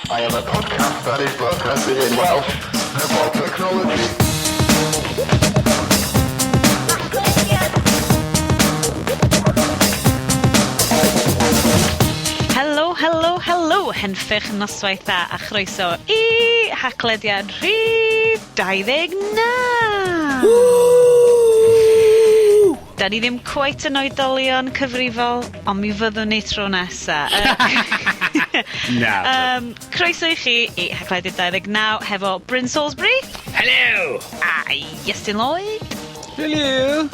I am a podcast that is broadcasted in Welsh about technology. Helo, helo, helo, henffych noswaith dda a chroeso i Haclediad rhif 29! Ww! Da ni ddim cweit yn oedolion cyfrifol, ond mi fyddwn ni tro nesa. Na. Croeso i chi i Haclediad 29 hefo Bryn Salisbury. Helo! A Iestyn Lloyd. Helo!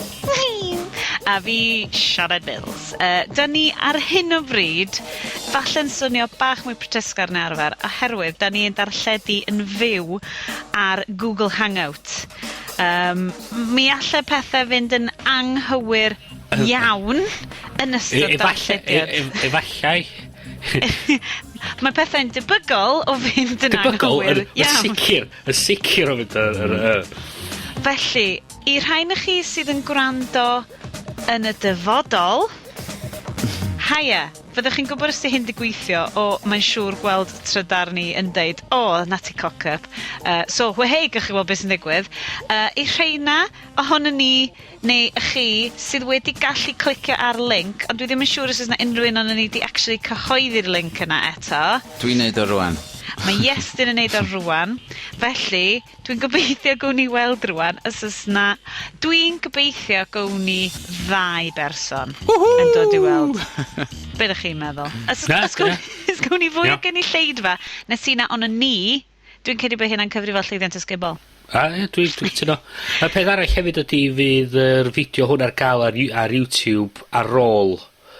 A fi, Sioned Mills. 'Dan ni ar hyn o bryd falle'n swnio bach mwy protesgar na arfer, oherwydd 'dan ni yn darlledu yn fyw ar Google Hangout. Mi alle pethe fynd yn anghywir iawn yn ystod darllediad. Efallai. Mae pethe'n debygol o fynd yn Debygol anghywir yn yn iawn. sicir, yn sicir o fynd yn yn y... Felly, i rhai na chi sydd yn gwrando yn y dyfodol, haia, fyddwch chi'n gwybod os 'di hyn 'di gweithio o, mae'n siŵr gweld trydar ni yn deud, o, 'na ti cock up. So, wehei, gewch chi weld beth sy'n digwydd. I rheina ohonon ni, neu chi, sydd wedi gallu clicio ar link, ond dwi ddim yn siŵr os oes 'na unrhyw un ohonon ni 'di actually cyhoeddi'r link yna eto. Dwi'n neud o rŵan. Mae Iestyn yn neud o rŵan. Felly, dwi'n gobeithio gown ni weld rŵan os o's 'na... Dwi'n gobeithio gown ni ddau berson yn dod i weld. Be' 'dych chi'n meddwl? Os, Na, os gown, na. os gown ni fwy o Ia. gynulleidfa na sy 'na onon ni, dwi'n credu bod hynna'n cyfri fel llwyddiant ysgubol. A ie, dwi cytuno. Y peth arall hefyd ydi fydd yr fideo hwn ar ga'l ar YouTube ar ôl.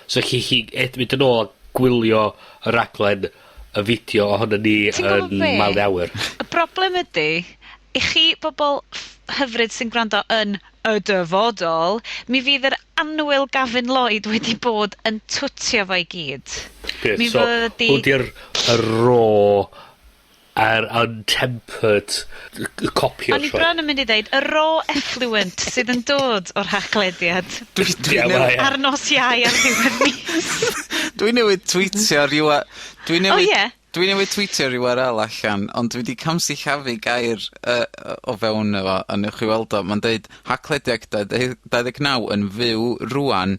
So chi chi mynd yn ôl a gwylio y raglen, y fideo ohonon ni Ti'n gwbod yn be? malu awyr. Y broblem ydi, i chi bobol hyfryd sy'n gwrando yn y dyfodol, mi fydd yr annwyl Gavin Lloyd wedi bod yn twtio fo i gyd. Bydd, Mi so, fyddi di... hwn 'di'r y raw a'r untempered copi o'r O'n i sioe. bron yn mynd i ddeud, y raw effluent sydd yn dod o'r Haclediad. Dwi Ie, wel, ie. Ar nos Iau ar ddiwedd mis. Dwi newydd tweetio ryw a-, dwi newydd... O, ie? Dwi newydd tweetio ryw URL allan, ond dwi 'di camsillafu gair o fewn efo, a newch chi weld o, ma'n deud Haclediad 29 yn fyw rŵan,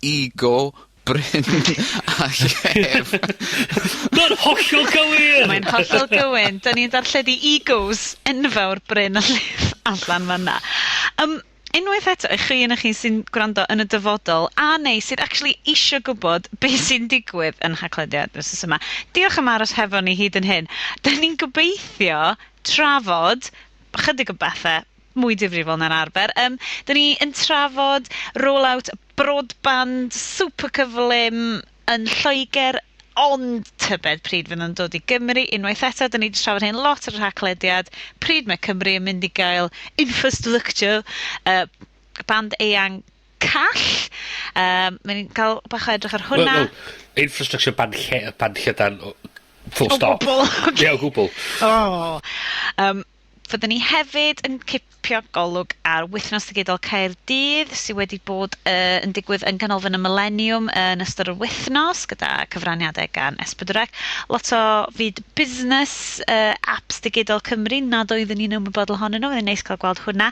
ego Bryn a Llef. Ma'n hollol gywir! Mae'n hollol gywir. Da ni'n darlledu egos enfawr Bryn a Llef allan fan'na. Unwaith eto, i chi yn chi sy'n gwrando yn y dyfodol, a neu sydd actually isio gwybod beth sy'n digwydd yn Haclediad wythnos yma, diolch am aros hefo ni hyd yn hyn. Da ni'n gobeithio trafod chydig o bethau mwy difrifol na'r arfer. Da ni yn trafod rollout broadband super cyflym yn Lloegr, ond tybed pryd fydd yn dod i Gymru. Unwaith eto, da ni wedi trafod hyn lot ar yr Haclediad, pryd mae Cymru yn mynd i gael infrastructure, band eang call. Mae'n ni'n cael bach o edrych ar hwnna. Wel, infrastructure band, lle, band llydan, full O stop. gwbl, ocê. Ie, o gwbl. Oh. Fyddwn ni hefyd yn cipio golwg ar Wythnos Ddigidol Caerdydd sydd wedi bod yn digwydd yn Ganolfan y Millennium yn ystod yr wythnos gyda cyfraniadau gan S4C. Lot o fyd busnes, apps digidol Cymru nad oeddwn ni'n ymwybodol ohonyn nhw. Fydd yn neis cael gweld hwnna.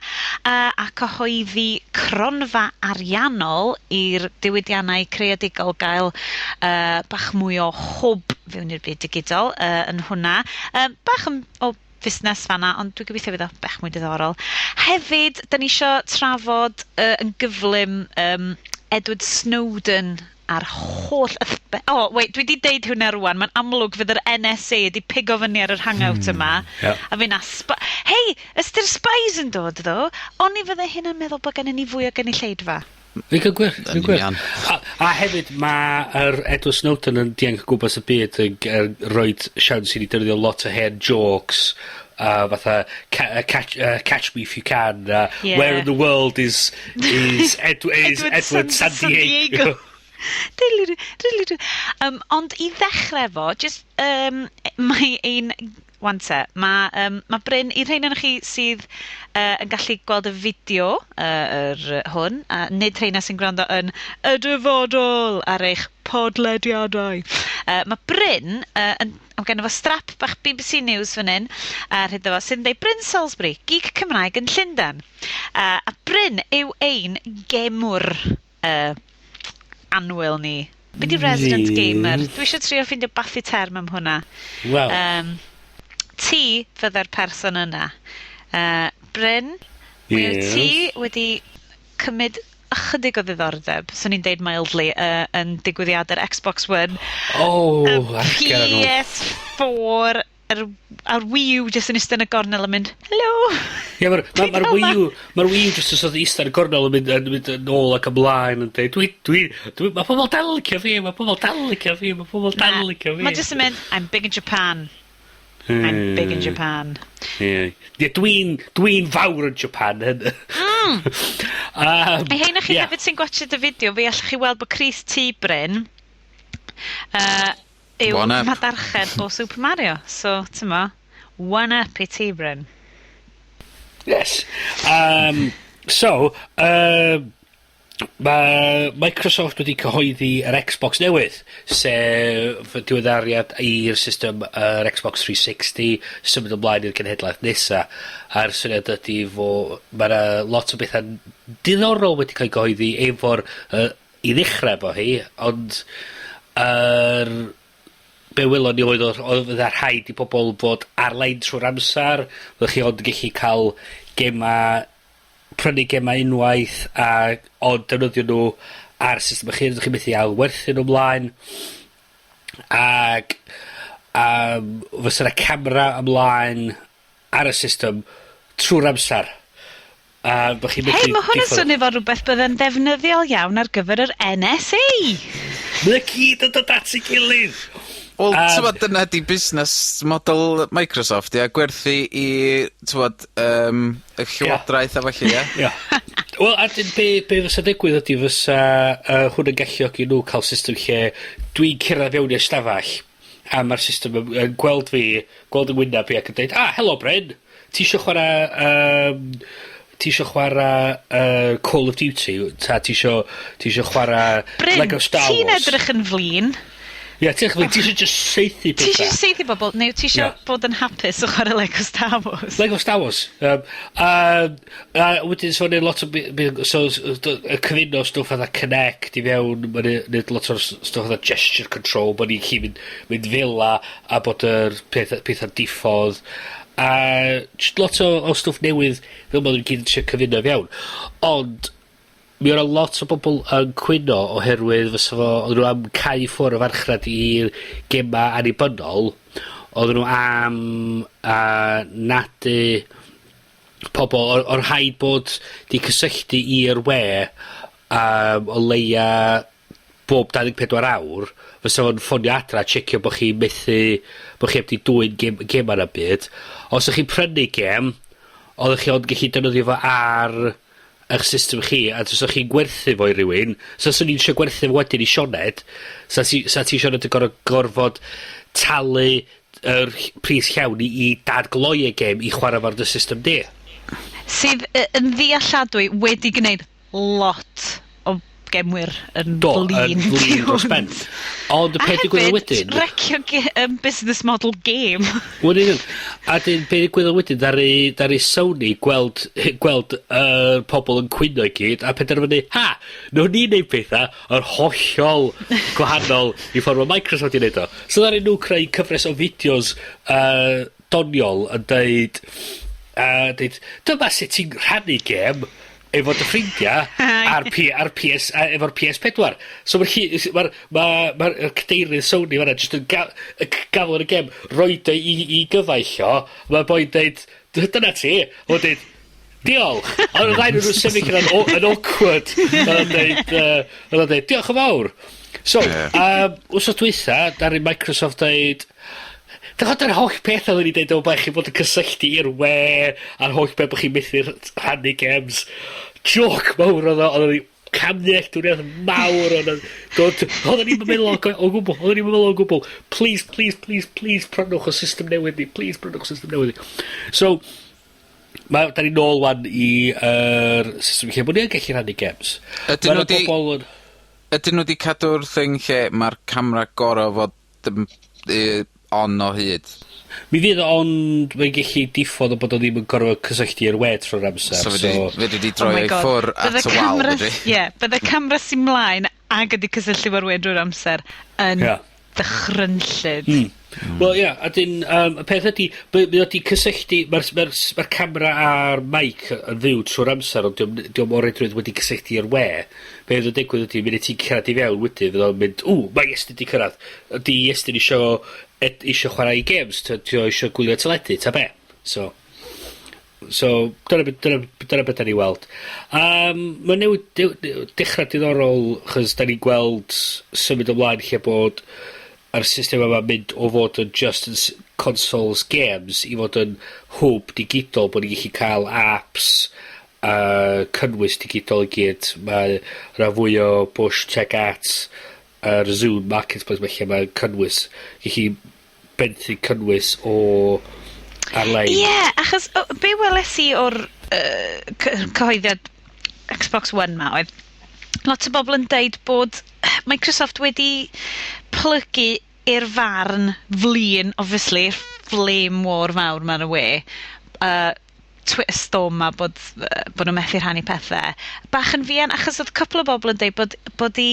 A cyhoeddi cronfa ariannol i'r diwydiannau creadigol gael bach mwy o hwb fewn i'r byd digidol yn hwnna. Bach o fusnes fanna, ond dwi'n gobeithio fydd o bach mwy diddorol. Hefyd, da ni isio trafod yn gyflym Edward Snowden a'r holl oh, wait, dwi 'di deud hwnna rŵan, mae'n amlwg fydd yr NSA 'di pigo fyny ar yr Hangout yma. A fydd 'na Hei, ystyr spies yn dod ddo, oni fydde hynna'n meddwl bod gennym ni fwy o gynulleidfa? Fi'n cael gwir, Yn fi'n gwir. union. A hefyd mae'r Edward Snowden yn dianc o gwmpas y byd yn roid siawns i ni defnyddio lot o hen jokes, fatha catch me if you can, where in the world is Edward Edward San San Diego? Diego. Diddly-doo, diddly-doo. Ond i ddechrau fo, just, mae ein... 'Wan te, mae, ma Bryn, i rhein ohonoch chi sydd yn gallu gweld y fideo yr hwn, a nid rheina sy'n gwrando yn y dyfodol ar eich podlediadau. Mae Bryn, yn, mae genno fo strap bach BBC News fan hyn, ar hyd fo, sy'n dweud Bryn Salisbury, geek Cymraeg yn Llundain. A Bryn yw ein gemwr annwyl ni. Be di resident gamer? Dwi eisiau trio ffeindio bathu term am hwnna. Wel. Ti fydde'r person yna. Bryn, mi wyt ti wedi cymryd ychydig o ddiddordeb, swn i'n deud mildly, yn digwyddiadau'r Xbox One, Oh, y argen nhw. PS4, a'r Wii U jyst yn eistedd yn y gornel yn mynd, "Hello." Ie, mae'r ma, ma Dwi'n Wii U, mae'r Wii U jyst yn sort of eistedd ar y gornel yn mynd yn ôl ac ymlaen yn dweud, dwi, mae pobl dal yn licio fi, mae pobl dal yn licio fi, mae pobl dal yn licio fi." Mae jyst yn mynd, "I'm big in Japan. I'm big in Japan." Ie, dwi'n fawr yn Japan. I hein chi hefyd sy'n gwatchad y fideo, fe allwch chi weld bod crys T Bryn yw One up. madarchen o Super Mario. So, ti'n mo, one up i ti, Bryn. Yes. So, mae Microsoft wedi cyhoeddi yr Xbox newydd, sef y diweddariad i'r system yr Xbox 360, symud ymlaen i'r genhedlaeth nesa. A'r syniad ydy fo, mae 'na lot o bethau diddorol wedi cael ei gyhoeddi efo'r, i ddechrau efo hi, ond yr be welon ni oedd fydda rhaid i pobol fod ar-lein trwy'r amsar, fyddwch chi ond yn gallu cael gema, prynu gema unwaith a ond defnyddio nhw ar system eich hun, ydych chi'n methu ailwerthu nhw ymlaen. Ag fysa 'na camera ymlaen ar y system trwy'r amsar. A bo' chi'n Hei, medru mae hwn yn diffodd- swnio fel rhywbeth bydde'n ddefnyddiol iawn ar gyfer yr NSA. Mae o gyd yn dod at ei gilydd. Wel, t'mod, dyna 'di busnes model Microsoft, ia, gwerthu i, t'mod, y llywodraeth a felly, ia? Ia. Wel, a dyn be fysa digwydd ydy fysa hwn yn galluogi nhw cael system lle dwi'n cyrraedd fewn i'r stafell a mae'r system yn gweld fi, gweld yn wyneb fi ac yn dweud, "Ah, helo Bryn, ti isio chwarae Call of Duty, ta ti isio chwarae Bryn, Lego Star ti'n Wars?" edrych yn flin. Ie, ti'n edrych yn flin, ti isio just saethu Ti pethau. eisiau saethu bobl, neu ti eisiau bod yn hapus o chwarae Lego Star Wars? Lego Star Wars. A wedyn so neud lot o so y cyfuno stwff fatha Kinect i fewn, mae'n neud lot o'r stwff fatha gesture control, bod ni'n gallu mynd fel 'a a bod yr pethau'n diffodd. A just lot o stwff newydd fel maen nhw'n gyd yn trio cyfuno fewn. Ond mi o'na lot o bobl yn cwyno oherwydd fysa fo, oedden nhw am cau ffwrdd y farchnad i'r gema annibynnol, oedden nhw am nadu pobl o'r rhaid bod 'di cysylltu i'r we o leia bob 24 awr, fysa fo'n ffonio adra a checio bo' chi methu, bo' chi heb 'di dwyn gema na'm byd. Os o'ch chi'n prynu gem, oeddech chi ond gallu defnyddio fo ar eich system chi, a os o'ch chi'n gwerthu fo i rywun, so os o'n i'n isio gwerthu fo wedyn i Sioned, sa ti Sioned yn gorfod talu yr pris llawn i dadgloi y gem i chwarae fo ar dy system di. Sydd yn ddealladwy wedi gwneud lot o gemwyr yn Do, flin. yn flin dros ben. Ond y A peth digwyddodd hefyd, wedyn wrecio business model game. Wel, union. A dyn, be ddigwyddodd wedyn, ddaru Sony gweld pobl yn cwyno i gyd, a penderfynu, "Ha, nawn ni neud pethau yn hollol gwahanol i ffordd mae Microsoft i neud o." So ddaru nhw creu cyfres o fideos doniol yn deud, "Dyma sut ti'n rhannu gem efo dy ffrindiau ar PS, efo'r PS4." So mae'r ma, ma, ma cadeirydd Sony fan'na jyst yn gafel yn y gem, roid o i gyfaill o, mae'r boi'n deud, "Dyna ti," o'n deud, "Diolch." A oedd y ddau nhw'n sefyll yna'n yn awkward. Oedd o'n deud, "Diolch yn fawr." So, wsos dwytha, daru Microsoft deud, Dych chi'n yr holl peth oedden ni deud o blaen chi bod yn cysylltu i'r we, a'r holl beth bod chi'n methu rhannu games. Joke mawr oedd o, oedden ni, camddealltwriaeth mawr o'n dod, oedden ni'n meddwl o gwbl, oedden ni'n meddwl o gwbl, please, please, please, please, prynwch y system newydd ni, please, prynwch y system newydd ni. So, da ni nôl wan i yr system lle bod ni yn gallu rhannu games. Ydyn Ma' 'na nhw 'di- bobol yn... Ydyn nhw 'di cadw'r thing lle ma'r camera goro fod on o hyd? Mi fydd o, ond mae'n gallu diffodd o bod o ddim yn gorfod cysylltu i'r we trwy'r amser. So fedri di Oh droi my o'i God. ffwr at Bydde y wal, camera- fedri? Ie, bydde camera sy'n mlaen ag ydi cysylltu efo'r we drwy'r amser yn ddychrynllyd. Wel ie, a dyn, y peth ydi, mae o 'di cysylltu, mae'r ma camera a'r mic yn fyw trwy'r amser, ond dio'm o reidrwydd wedi cysylltu i'r we. Be fydd yn digwydd ydi, munud ti'n cyrraedd i fewn wedyn, fydd o'n mynd, "Ww, mae Iestyn 'di cyrraedd. Ydi Iestyn isio chwarae i games, ta 'di o isio gwylio teledu, ta be?" So, dyna be' 'dan ni weld. Mae'n newid dechra diddorol, 'chos 'dan ni'n gweld symud ymlaen lle bod yr system yma mynd o fod yn just yn consoles games i fod yn hwb digidol, bod ni'n gallu cael apps a cynnwys digidol i gyd. Mae rhan fwy o push tuag at yr Zune Marketplace 'ma lle mae cynnwys, gallu benthyg cynnwys o ar-lein. Ie, yeah, achos o, be weles i o'r cyhoeddiad Xbox One ma oedd lot o bobl yn deud bod Microsoft wedi plygu i'r farn flin, obviously, flame war mawr ma'n y we, Twitter storm ma bod nhw'n methu rhannu pethau. Bach yn fuan, achos oedd cwpl o bobl yn deud bod i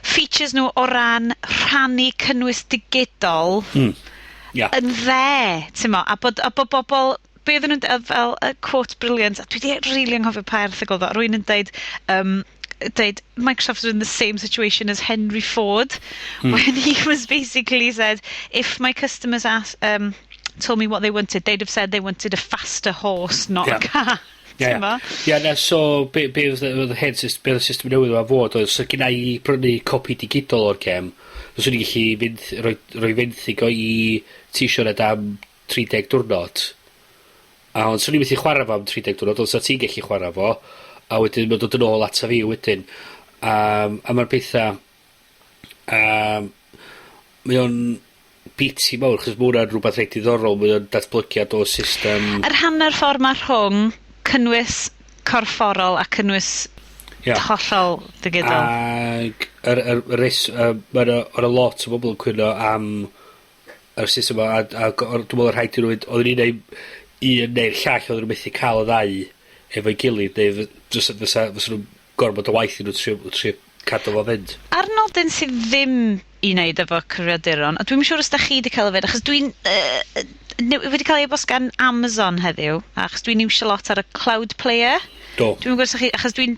features nhw o ran rhannu cynnwys digidol yn dde, ti'n mo, a bod bobl, be oedden nhw'n fel y quote brilliant, a dwi 'di rili anghofio pa erthygl oedd o, rywun yn deud, "Microsoft is in the same situation as Henry Ford, when he was basically said, 'If my customers told me what they wanted, they'd have said they wanted a faster horse, not a car.'" Ie. Ti'n mo? Ie, na, so, be oedd be oedd y system newydd yma fod, oedd, so gynna i brynu copi digidol o'r gem, fyswn i'n gallu fynd, rhoi fenthyg o i ti, Sioned, am 30 diwrnod. A ond swn i'n methu chwarae fo am 30 diwrnod, ond sa ti'n gallu chwarae fo, a wedyn mae'n dod yn ôl ata fi wedyn. A mae'r pethau, mae o'n biti mawr, chos mae hwnna'n rhywbeth reit diddorol, mae o'n datblygiad o system. Yr hanner ffordd ma rhwng cynnwys corfforol a cynnwys hollol digidol. Ag yr mae 'na lot o bobl yn cwyno am yr system yma, a dwi'n meddwl rhaid i nhw, oedden ni'n neud un neu'r llall, oedden nhw'n methu cael y ddau efo'i gilydd, neu fysa nhw'n gorfod o waith i nhw trio cadw fo fynd. Ar nodyn sydd ddim i wneud efo cyfrifiaduron, a dwi'm yn siŵr os da chi 'di cael o fyd, achos dwi'n wedi cael e-bost gan Amazon heddiw, achos dwi'n iwsio lot ar y Cloud Player. Do. Dwi'n gwybod os chi, achos dwi'n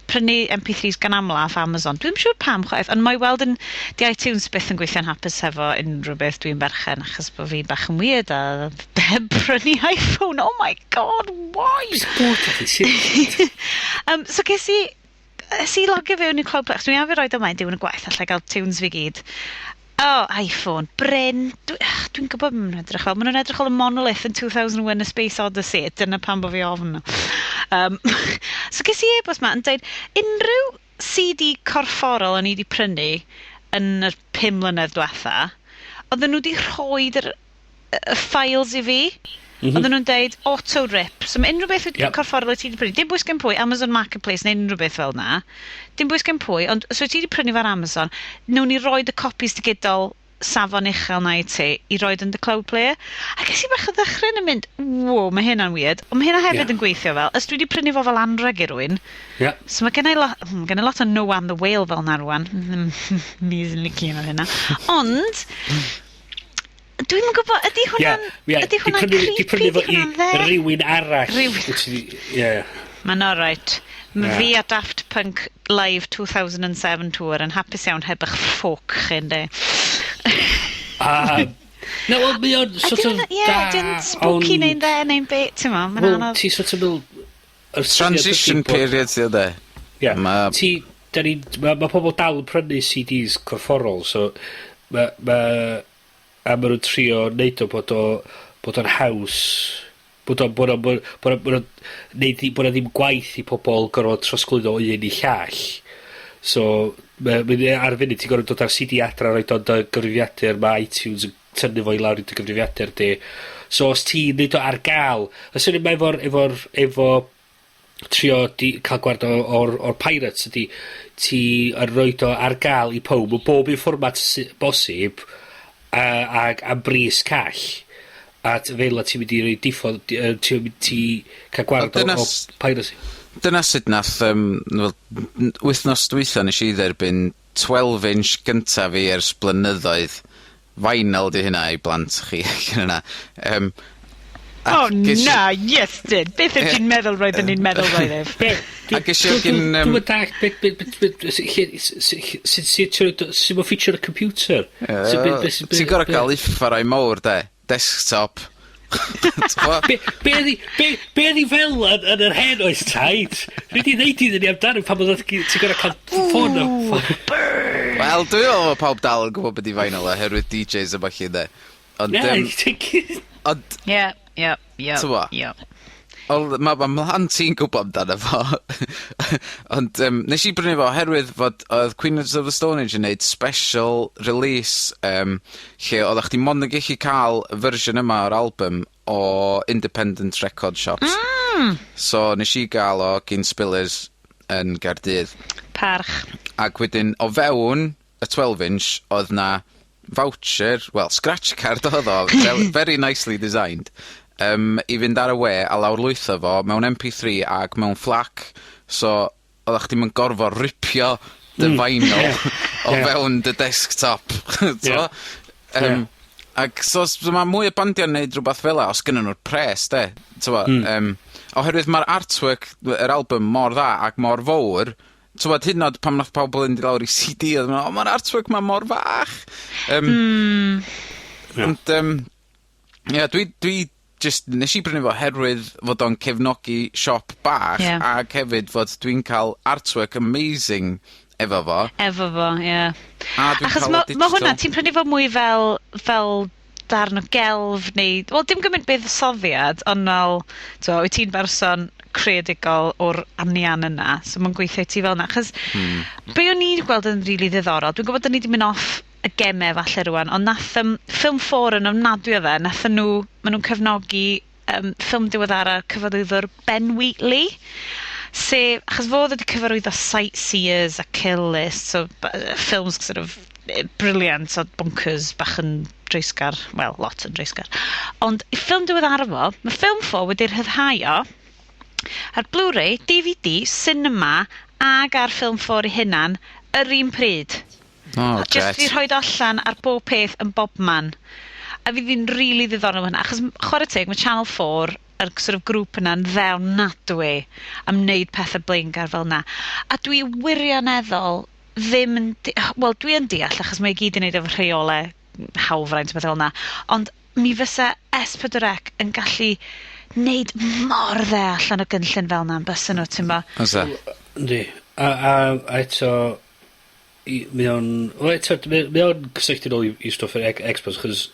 prynu MP3s gan amla off Amazon. Dwi'm siŵr pam chwaith, ond mae weld yn di iTunes byth yn gweithio'n hapus hefo unrhyw beth dwi'n berchen, achos bod fi bach yn weird a heb prynu iPhone. Oh my God, why? Bod ydi, sut? So es i logio fewn i Cloud Player, achos dwi'n arfer roid o mlaen diwrnod gwaith, allai gael tunes fi gyd. Oh, iPhone. Bryn, dwi gwybod beth maen nhw'n edrych fel. Maen nhw'n edrych fel y monolith yn 2001 A Space Odyssey. Dyna pam bo fi ofn nhw. So ges i e-bost ma yn dweud, unrhyw CD corfforol o'n i wedi prynu yn yr 5 mlynedd diwetha, oedden nhw wedi rhoi y files i fi. Oedden nhw'n deud auto-rip. So mae unrhyw beth corfforol wyt ti wedi prynu, dim bwys gen pwy, Amazon Marketplace neu unrhyw beth fel na, dim bwys gen pwy, ond so ti wedi prynu fo'r Amazon, nawn ni roid y copies digidol safon uchel na i ti, i roid yn dy Cloud Player. A ges i bach o ddychryn yn mynd, "Wow, mae hynna'n weird." Ond mae hynna hefyd yn gweithio fel, os dwi wedi prynu fo fel anreg i rywun, so mae gen i lot o Noah and the Whale fel na rwan. Mi sy'n licio ar hynna. Ond, dwi'm yn gwybod, ydy hwnna'n ydy Di hwnna'n di creepy? prynu fo Ydy i hwnna'n dde? rywun arall. Rywun. Ie. Mae'n alright. Mae fi a Daft Punk Live 2007 Tour yn hapus iawn heb eich ffwc chi, ynddi. A, na, wel, mae o'n sort Ydy of hwnna, ie, da, ydy o'n spooky ond neu'n dde neu'n be, ti'n mo, mae'n Wel, anodd. ti sort of meddwl, yr syniad ydi Transition period sydd o de. Ie. Ti, da ni, ma pobl dal yn prynu CDs corfforol, so ma, a ma nhw'n trio neud o bod o'n haws. Bod o'n, bod o'n, bod o'n, bod o'n, neud i, bod o ddim gwaith i pobol gorfod trosglwyddo o un i llall. So, ma' ar y funud ti'n gorfod dod ar CD adra a roid o ar dy gyfrifiadur, ma' iTunes yn tynnu fo i lawr i dy gyfrifiadur di. So os ti'n neud o ar ga'l, y syniad 'ma efo'r, efo'r, efo trio di ca'l gwared o, o'r pirates ydi ti yn roid o ar ga'l i powb mewn bob un fformat bosib, a, ag am bris call. A fel 'a ti'n mynd i roi diffodd, ti'n mynd ti ca'l gwared o piracy. Dyna sut nath yym wel wythnos dwytha nesh i dderbyn 12 inch gynta fi ers blynyddoedd. Vinyl 'di hynna i blant chi allan yna. O na, Iestyn, beth wyt ti'n meddwl roedden ni'n meddwl roedd ef? Be? A ges i o gin, Dwi'm yn dallt be, be, be, be, sut, sut, sut mae'n feature y computer? Sut, be, sut, Ti'n gor'o' ga'l uffarau mowr 'de? Desktop. T'mo'? Be ydi fel yn yr hen oes, taid? Dwi 'di ddeud iddyn ni amdano pan oedd ti'n gor'o' cael ffôn o... Wel, dwi'n meddwl bod pawb dal yn gwybod be' 'di vinyl oherwydd DJs a ballu 'de. Ond Na, ti'n... Ond Ie, ie, ie, T'mo'? ie. Wel, ma' mhlant i'n gwbod amdano fo. Ond nes i brynu fo oherwydd fod oedd Queen of the Stone Age yn neud special release, lle oeddach chdi mond yn gellu ca'l y fersiwn yma o'r album o independent record shops. So nes i ga'l o gin Spillers yn Gaerdydd. Parch. Ac wedyn o fewn y 12 inch oedd 'na voucher, well, scratch card oedd o, very nicely designed, i fynd ar y we a lawrlwytho fo mewn MP3 ag mewn FLAC, so oeddach chdi'm yn gorfod ripio dy vinyl o fewn dy desktop. T'mo'? Ac so os ma' mwy o bandiau'n neud rwbath fel 'a, os gynnon nw'r pres 'de, t'mo', oherwydd ma'r artwork yr album mor dda ac mor fowr, t'mod, hyd yn o'd pan nath pobol fynd i lawr i CD oedden nhw, o ma'r artwork 'ma mor fach. Ond ie, dwi just, nes i brynu fo oherwydd fod o'n cefnogi siop bach. Ac hefyd fod dwi'n cael artwork amazing efo fo. Efo fo, ie. A dwi'n Achos cael y ma' hwnna, digital. ti'n prynu fo mwy fel darn o gelf neu, wel, dim gymaint buddsoddiad, ond fel, t'mo', wyt ti'n berson creadigol o'r anian yna, so ma'n gweithio i ti fel 'na. Achos be o'n i'n gweld yn rili ddiddorol, dwi'n gwbod 'dan ni 'di mynd off y geme falle rŵan, ond nath Film 4 yn ofnadwy o dde, nathon nhw, ma' nhw'n cefnogi ffilm diweddara cyfarwyddwr Ben Wheatley, sef, achos fo oedd wedi cyfarwyddo Sightseers a Kill List, so ffilms sort of brilliant o bonkers, bach yn dreisgar, well, lot yn dreisgar. Ond i ffilm diweddara fo, mae Film 4 wedi rhyddhau o ar Blu-ray, DVD, cinema, ag ar Film 4 i hunan, yr un pryd. Oh, A jyst grêt. fi rhoid allan ar bob peth yn bob man. A fi ddim rili ddiddorol hwnna, achos chwarae teg, mae Channel 4, yr sort of grŵp yna'n ddewnadwy am wneud pethau blaengar fel 'na. A dwi wirioneddol ddim yn wel, dwi yn deall, achos mae i gyd i wneud efo rheolau hawlfraint a pethau fel 'na, ond mi fysa S4C yn gallu neud mor dde allan o gynllun fel 'na yn bysen nhw, ti'n bo? Fysa. Yndi. A eto, mae o'n, wel eto, mae o'n cysylltu nôl i stwff yr Xbox, achos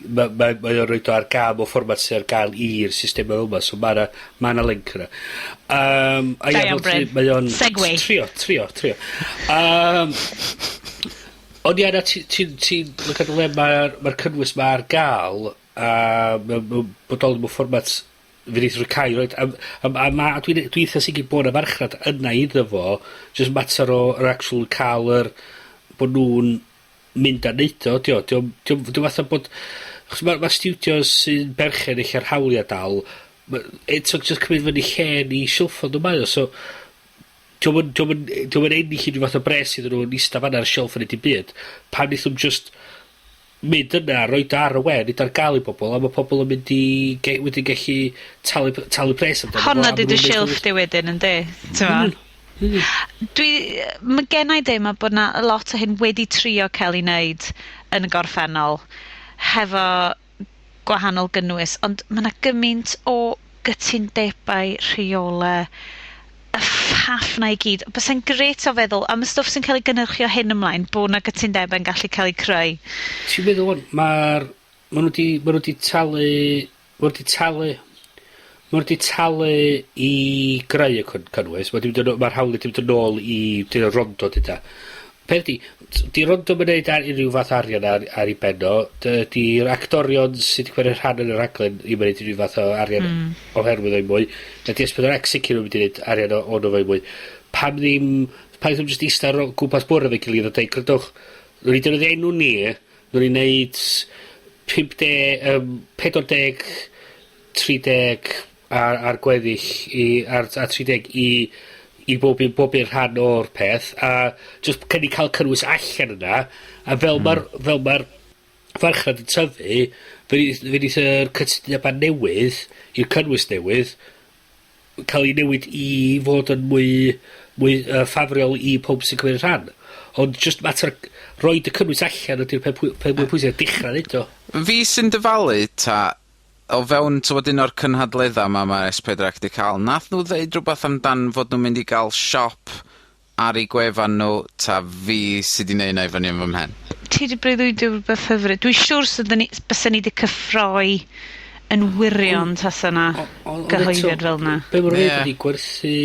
mae o'n roid o ar gael mewn fformat sydd ar gael i'r system fel yma, so ma' 'na link yna. A Da ia, iawn, fel ti- Bryn. mae o'n Segue. Trio, trio, trio. Ond ia, na, ti'n look at le ma'r cynnwys ma ar gael, a ma' bodoli mewn fformat fe neith rhoi cael roid, a dwi eitha sicr bod y farchnad yna iddo fo, just mater o yr actual cael yr, bod nhw'n mynd a neud o, dio, dio fatha bod, achos ma' studios sy'n berchen eich ar hawliau dal, eto just cymryd fyny lle ni silffodd nhw mae o, so dio'm yn ennill unrhyw fath o bres iddyn nhw'n ista fan'na ar y shelf yn neud dim byd. Pam neith nhw'n just mynd yna, roid o ar y we, neud o ar gael i bobl, a ma' pobl yn mynd i wedyn gallu talu pres amdano fo, Honna a 'di ma' dy nhw'n neud silff di wedyn, yndi? T'mo'? Ma' gennai deimlad bod 'na lot o hyn wedi trio cael ei wneud yn y gorffennol hefo gwahanol gynnwys, ond ma' 'na gymaint o gytundebau, rheole, y ffaff 'na i gyd. Bysa'n grêt o feddwl am y stwff sy'n cael ei gynhyrchu o hyn ymlaen, bod 'na gytundebau'n gallu cael eu creu. Ti'n meddwl ŵan, ma'r, ma' nhw 'di, ma' nhw 'di talu, ma' nhw 'di talu Ma' nw 'di talu i greu y cwn- cynnwys, ma' 'di mynd yn ô- ma'r hawl wedi mynd yn ôl i dyna Rondo deuda. Peth 'di, 'di Rondo 'im yn neud unrhyw fath o arian ar 'i ben o, dydi'r actorion sy 'di cymryd rhan yn y rhaglen ddim yn neud unrhyw fath o arian... ...oherwydd o 'im mwy. Na 'di Es Pedwar Ec sicir 'im mynd i neud arian ono fo 'im mwy. Pam ddim, pam ddim jyst ista ar o gwmpas bwrdd efo'i gilydd a deud grandwch, newn ni defnyddio enw ni, newn ni neud 50, 40, 30 a'r gweddill i, a'r 30 i bob un rhan o'r peth, a just cynnig cael cynnwys allan yna, a fel ma'r farchnad yn tyfu, fe neith yr cytundeba newydd, i'r cynnwys newydd, cael ei newid i fod yn mwy ffafriol i pob sy'n cymryd rhan. Ond just mater roid y cynnwys allan ydy'r peth mwy pwysig, a dechrau neud o. Fi sy'n dyfalu ta o fewn t'mod un o'r cynhadledda 'ma ma' S4C 'di ca'l, nath nw ddeud rwbath amdan fod nw'n mynd i ga'l siop ar eu gwefan nw, ta fi sy 'di neud 'na i fyny yn fy mhen? Ti 'di breuddwydio rhywbeth hyfryd. Dwi'n siŵr bysen ni 'di cyffroi yn wirion tasa 'na gyhoeddiad fel 'na. Be' ma' nw'n neud ydi gwerthu,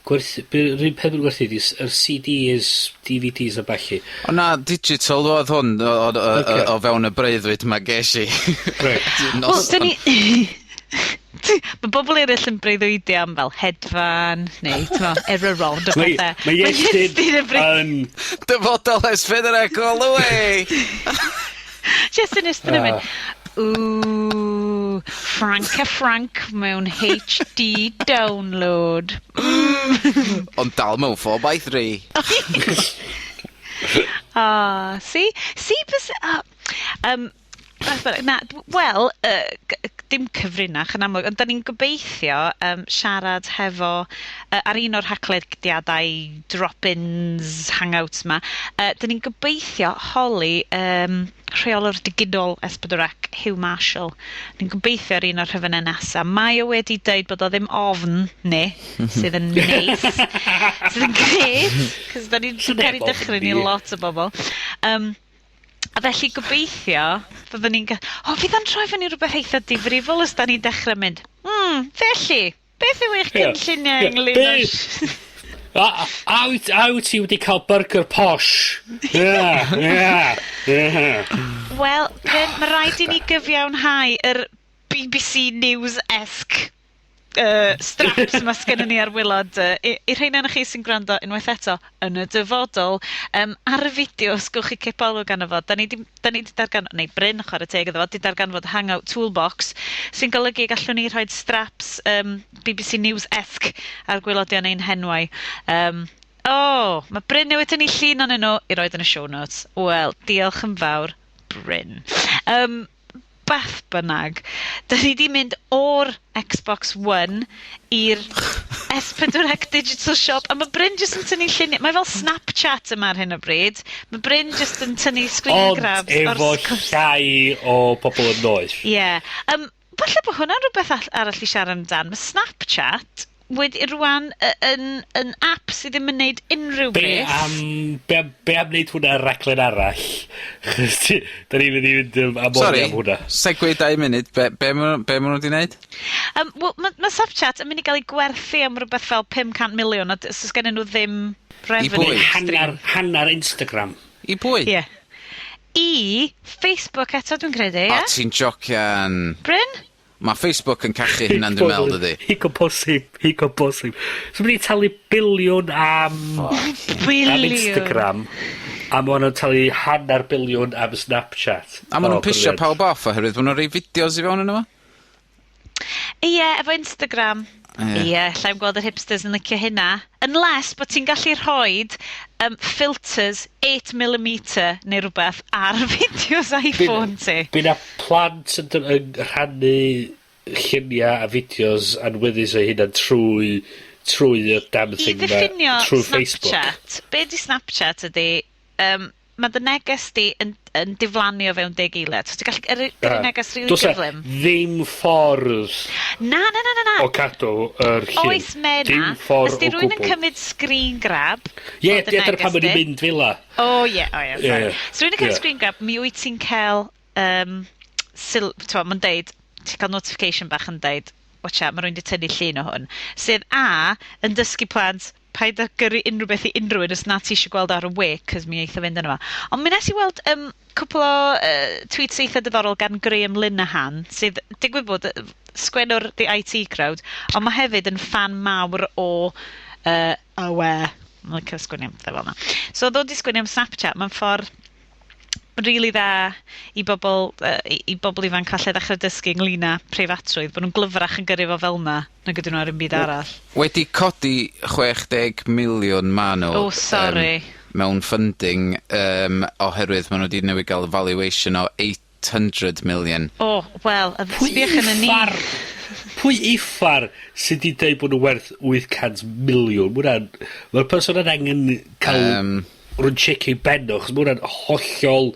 be' 'r un peth ma' nw'n gwerthu ydi yr CDs, DVDs a ballu. O na, digital oedd hwn o fewn y breuddwyd 'ma ges i. Wel, dyn ni... Mae bobl eraill yn breuddwydio am fel hedfan, neu, t'mo', eryrod a pethe. Mae Iestyn yn Dyfodol S4C all the way! Just yn ystod yn mynd, "Ooh, Frank a Frank mewn HD download." Ond dal mewn 4x3. Ah, see? See, bys... Ah, beth bynnag, na, wel, dim cyfrinach yn amlwg, ond 'dan ni'n gobeithio siarad hefo, ar un o'r haclediadau drop-ins, hangouts 'ma, 'dan ni'n gobeithio holi rheolwr digidol S4C, Hugh Marshall. Ni'n gobeithio ar un o'r rhifynnau nesa. Mae o wedi deud bod o ddim ofn ni, sydd yn neis, sydd yn grêt, 'cos 'dan ni'n Sneb cael ei ofn dychryn i ni. lot o bobl. A felly gobeithio fyddwn ni'n O, fydd o'n troi fyny rhywbeth eitha difrifol os 'dan ni'n dechrau mynd, felly, beth yw eich cynlluniau ynglyn â A wyt ti wedi cael burger posh? Ie. Wel, Bryn, mae rhaid i ni gyfiawnhau yr BBC News-esque straps 'ma sgynnon ni ar wylod, i rheina ohonoch chi sy'n gwrando unwaith eto yn y dyfodol, ar y fideo, os gewch chi cipolwg arno fo, da ni 'di neu Bryn, chwarae teg iddo fo, 'di darganfod Hangout Toolbox, sy'n golygu gallwn ni rhoi straps BBC News-esque ar gwaelodion ein henwau. Oh, mae Bryn newydd tynnu llun ohonyn nhw i roid yn y show notes. Wel, diolch yn fawr, Bryn. Beth bynnag, da ni 'di mynd o'r Xbox One i'r S4C Digital Shop, a mae Bryn jyst yn tynnu lluniau. Mae fel Snapchat yma ar hyn o bryd. Mae Bryn jyst yn tynnu screen Ond grabs o'r efo sgwrs. llai o bobl yn noeth. Ie. Yeah. Falle bod hwnna'n rhywbeth arall i siarad amdan. Mae Snapchat wedi rwan yn app sydd ddim yn neud unrhyw Be beth. am neud hwnna ar raglen arall? Chos da ni'n mynd i fynd am Sorry, am hwnna. segue 2 munud, be ma' nhw 'di neud? Wel, ma Snapchat yn mynd i gael ei gwerthu am rhywbeth fel 500 miliwn, a os gennyn nhw ddim revenue pwy? stream. Hannar Instagram. I pwy? Ie. I Facebook eto, dwi'n credu, O, ie? ti'n jocian. Bryn? Mae Facebook yn cachu hynna'n dwi'n meddwl, dydi? Higon posib, higon posib. So mynd i talu biliwn am Biliwn. Instagram, a ma' nhw'n talu hanner biliwn am Snapchat. A ma' O, nhw'n pisio brilliant. pawb off oherwydd ma' nhw'n rhoi fideos i fewn yno fo? Ie, efo Instagram. Ie. Ie, llai'm gweld yr hipsters yn licio hynna. Unless bod ti'n gallu rhoid filters 8mm neu rhywbeth ar fideos iPhone ti. By 'na plant yn rhannu lluniau a fideos anweddus o hynna trwy y damn I thing 'ma, ddiffinio trwy Facebook. Snapchat, be di Snapchat ydi, mae dy neges di yn diflannu o fewn 10 eiliad. So ti'n gallu gyrru neges rili Does 'na gyflym. ddim ffordd Na, na, na, na, na. o cadw yr llun. Oes me na. Dim ffordd Os di o rywun yn gwbl. cymryd screen grab Ie, o dy ie, dyna pam neges o'n i'n di. mynd fel 'a. O ie, o ie, sorry. So rywun yn cymryd screen grab, mi wyt ti'n cael, t'mo, ma'n deud, ti'n cael notification bach yn deud, watch out, ma' rywun 'di tynnu llun o hwn, sydd A, yn dysgu plant paid â gyrru unrhyw beth i unrhyw un os na ti eisiau gweld ar y we, 'cos mi eith o fynd yno fo. Ond mi nes i weld yym cwpl o tweets eitha diddorol gan Graham Linehan, sydd, digwydd bod, sgwennwr The IT Crowd, ond ma' hefyd yn ffan mawr o Aware. Mae'n licio sgwennu am pethe fel 'na. So odd o 'di sgwennu am Snapchat mewn ffordd rili dda i bobl i i bobl ifanc falle ddechre dysgu ynglyn â preifatrwydd, bo' nw'n glyfrach yn gyrru fo fel 'na nag ydyn nhw ar 'im byd arall. Wedi codi 60 miliwn ma' nw. O sori. Mewn funding oherwydd ma' nw 'di newydd ga'l valuation o 800 million. O, wel, sbïwch arnon ni. Pwy uffar, pwy uffar sy 'di deud bo' nw werth 800 miliwn? Ma' wnna'n, ma'r person yna angen ca'l... Rywun tsiecio 'i ben o, achos ma' wnna'n hollol,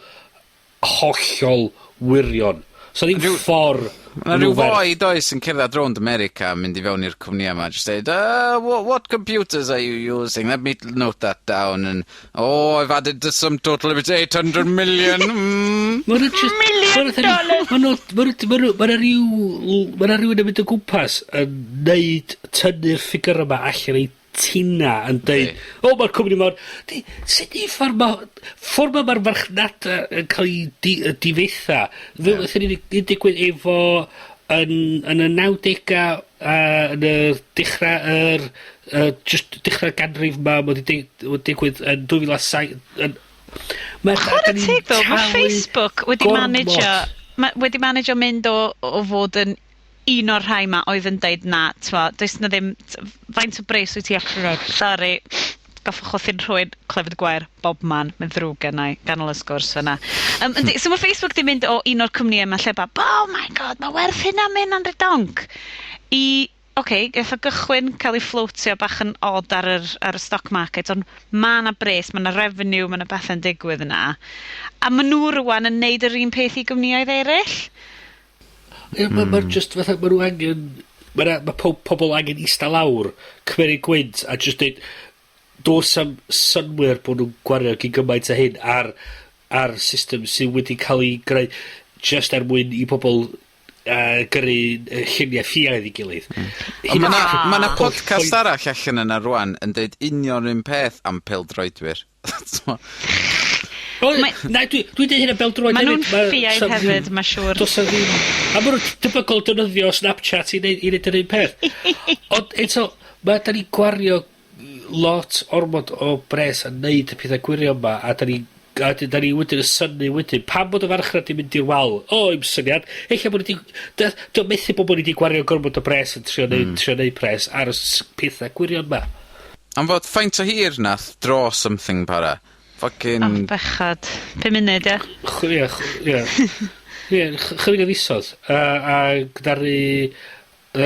hollol wirion. So ddim ffor Ma' 'na ryw foi does yn cerddad rownd America yn mynd i fewn i'r cwmnïa 'ma jyst deud what computers are you using? Let me note that down and oh I've added the sum total of it's 800 million mm. Ma' nw jyst... Million dollars! Ma' nw, ma' nw, ma' nw, ma' 'na ryw, ma' 'na rywun yn mynd o gwmpas yn neud, tynnu'r ffigyra 'ma allan o'i tina yn deud... Yndi. ...o ma'r cwmni mor... Di, sut uffar ma', ffor 'ma ma'r farchnada yn ca'l 'i difetha, fel nathon ni ddigwydd efo yn, yn y nawdega a yn y dechra yr jyst dechra'r ganrif 'ma, ma' 'di digwydd yn 2007 yn... Ma' Chware 'dan ni'n teg ddo, ma' talu Facebook wedi gormod. managio, ma' wedi managio mynd o fod yn un o'r rhai 'ma oedd yn deud na, t'mo', does 'na ddim, faint o bres wyt ti allu neud, sori, goffwch chwythu'n rhywun clefyd gwair, bob man, mae'n ddrwg gennai, ganol y sgwrs fyna. Yndi, so ma' Facebook 'di mynd o un o'r cwmnïau 'ma lle ba, oh my god, ma' werth hynna, ma' hynna'n redonk, i, oce, gath o gychwyn cael ei fflotio bach yn odd ar yr, ar y stock market, ond ma' 'na bres, ma' 'na revenue, ma' 'na bethe'n digwydd yna, a ma' nhw rŵan yn neud yr un peth i gwmnïoedd eraill. Ie, ma'n just fatha, ma' nhw angen, ma' 'na, ma' pobol angen ista lawr, cymeryd gwynt, a just deud, do's 'am synnwyr bod nhw'n gwario gyn gymaint a hyn ar system sydd wedi cael ei greu just er mwyn i pobol gyrru lluniau ffiaidd i gilydd. Ond ma' 'na podcast arall allan yna rŵan yn deud union un peth am pêl-droedwyr. T'mo'? O, na, dwi'n deud hynna bêl-droed Ma' nhw'n hefyd. Ma' ffiaidd sa ddim hefyd, ma' siŵr. Do's 'na ddim... A ma' nhw'n debygol defnyddio Snapchat i neud yr un peth. Ond eto, da ni gwario lot ormod o bres yn neud y pethau gwirion 'ma, a da ni, a da ni wedyn yn synnu wedyn. Pam bod y farchnad 'di mynd i'r wal? O, i'm syniad. Ella bod ni 'di... Dwi methu bod ni 'di gwario gormod o bres yn trio neud, trio neud pres ar y pethau gwirion 'ma. Am fod faint o hir nath Draw Something para? Fucking... O, bechod. 5 munud, ie? Ie, ie. Ie, chydig o fisoedd. A gyda'r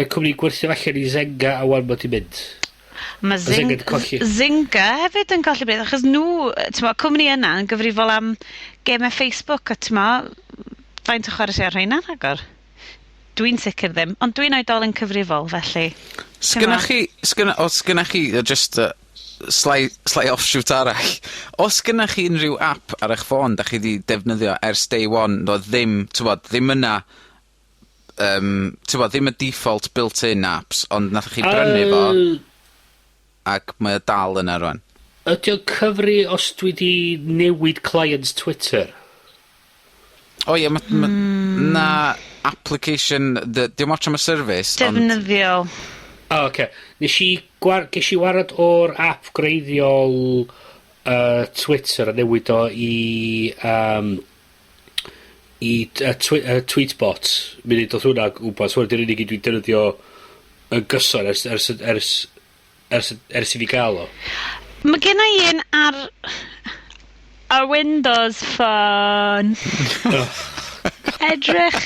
cwmni gwerthu allan i Zynga a wan mod i mynd. Ma' Ma' Zynga 'di colli. Zynga hefyd yn colli beth, achos nhw, t'mo', cwmni yna yn gyfrifol am gemau Facebook, a t'mo', faint o chwarae sy ar rheina rhagor? Dwi'n sicr ddim, ond dwi'n oedolyn cyfrifol, felly, Sgynna t'mo'. chi, sgynna, os sgynna chi, just, sly offshoot arall, os gynna chi unrhyw app ar eich ffôn da chi 'di defnyddio ers day one, doedd ddim, t'mod, ddim yna, t'mod, ddim y default built-in apps, ond nathoch chi brynu fo, ac mae o dal yna rŵan. Ydy o'n cyfri os dwi 'di newid client Twitter? O ie, ma' na application, the, dim ots am y service, ond Defnyddiol. O, oce. Nes i ges i warad o'r app gwreiddiol Twitter a newid o i Tweetbot. Munud oedd hwnna gwmpas. Hwnna 'di'r unig un dwi'n defnyddio yn gyson ers i fi gael o. Ma' genna i un ar Windows Phone. Edrych,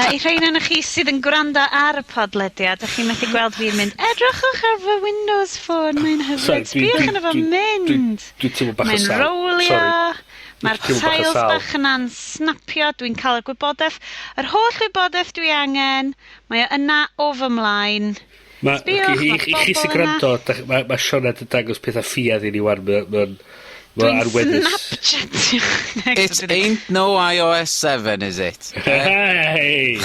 i rhai ohonoch chi sydd yn gwrando ar y podlediad, ydych chi'n methu gweld fi'n mynd, edrychwch ar fy Windows Phone, mae'n hyfryd, Sorry, sbïwch arno fo mynd. Dwi'n teimlo bach o Mae'n sal. rowlio, Sorry. mae'r Dwi'n teimlo bach o tiles sal. bach yna'n snapio, dwi'n cael y gwybodaeth, yr holl wybodaeth dwi angen, mae o yna o fy mlaen. Sbïwch, Sbïwch, i chi ma' sy'n bobl yna. gwrando, ma' Sioned yn dangos pethau ffiaidd i ni wan, ma' Dwi'n arweddus. Snapchatio. It ain't no iOS 7, is it? Hey!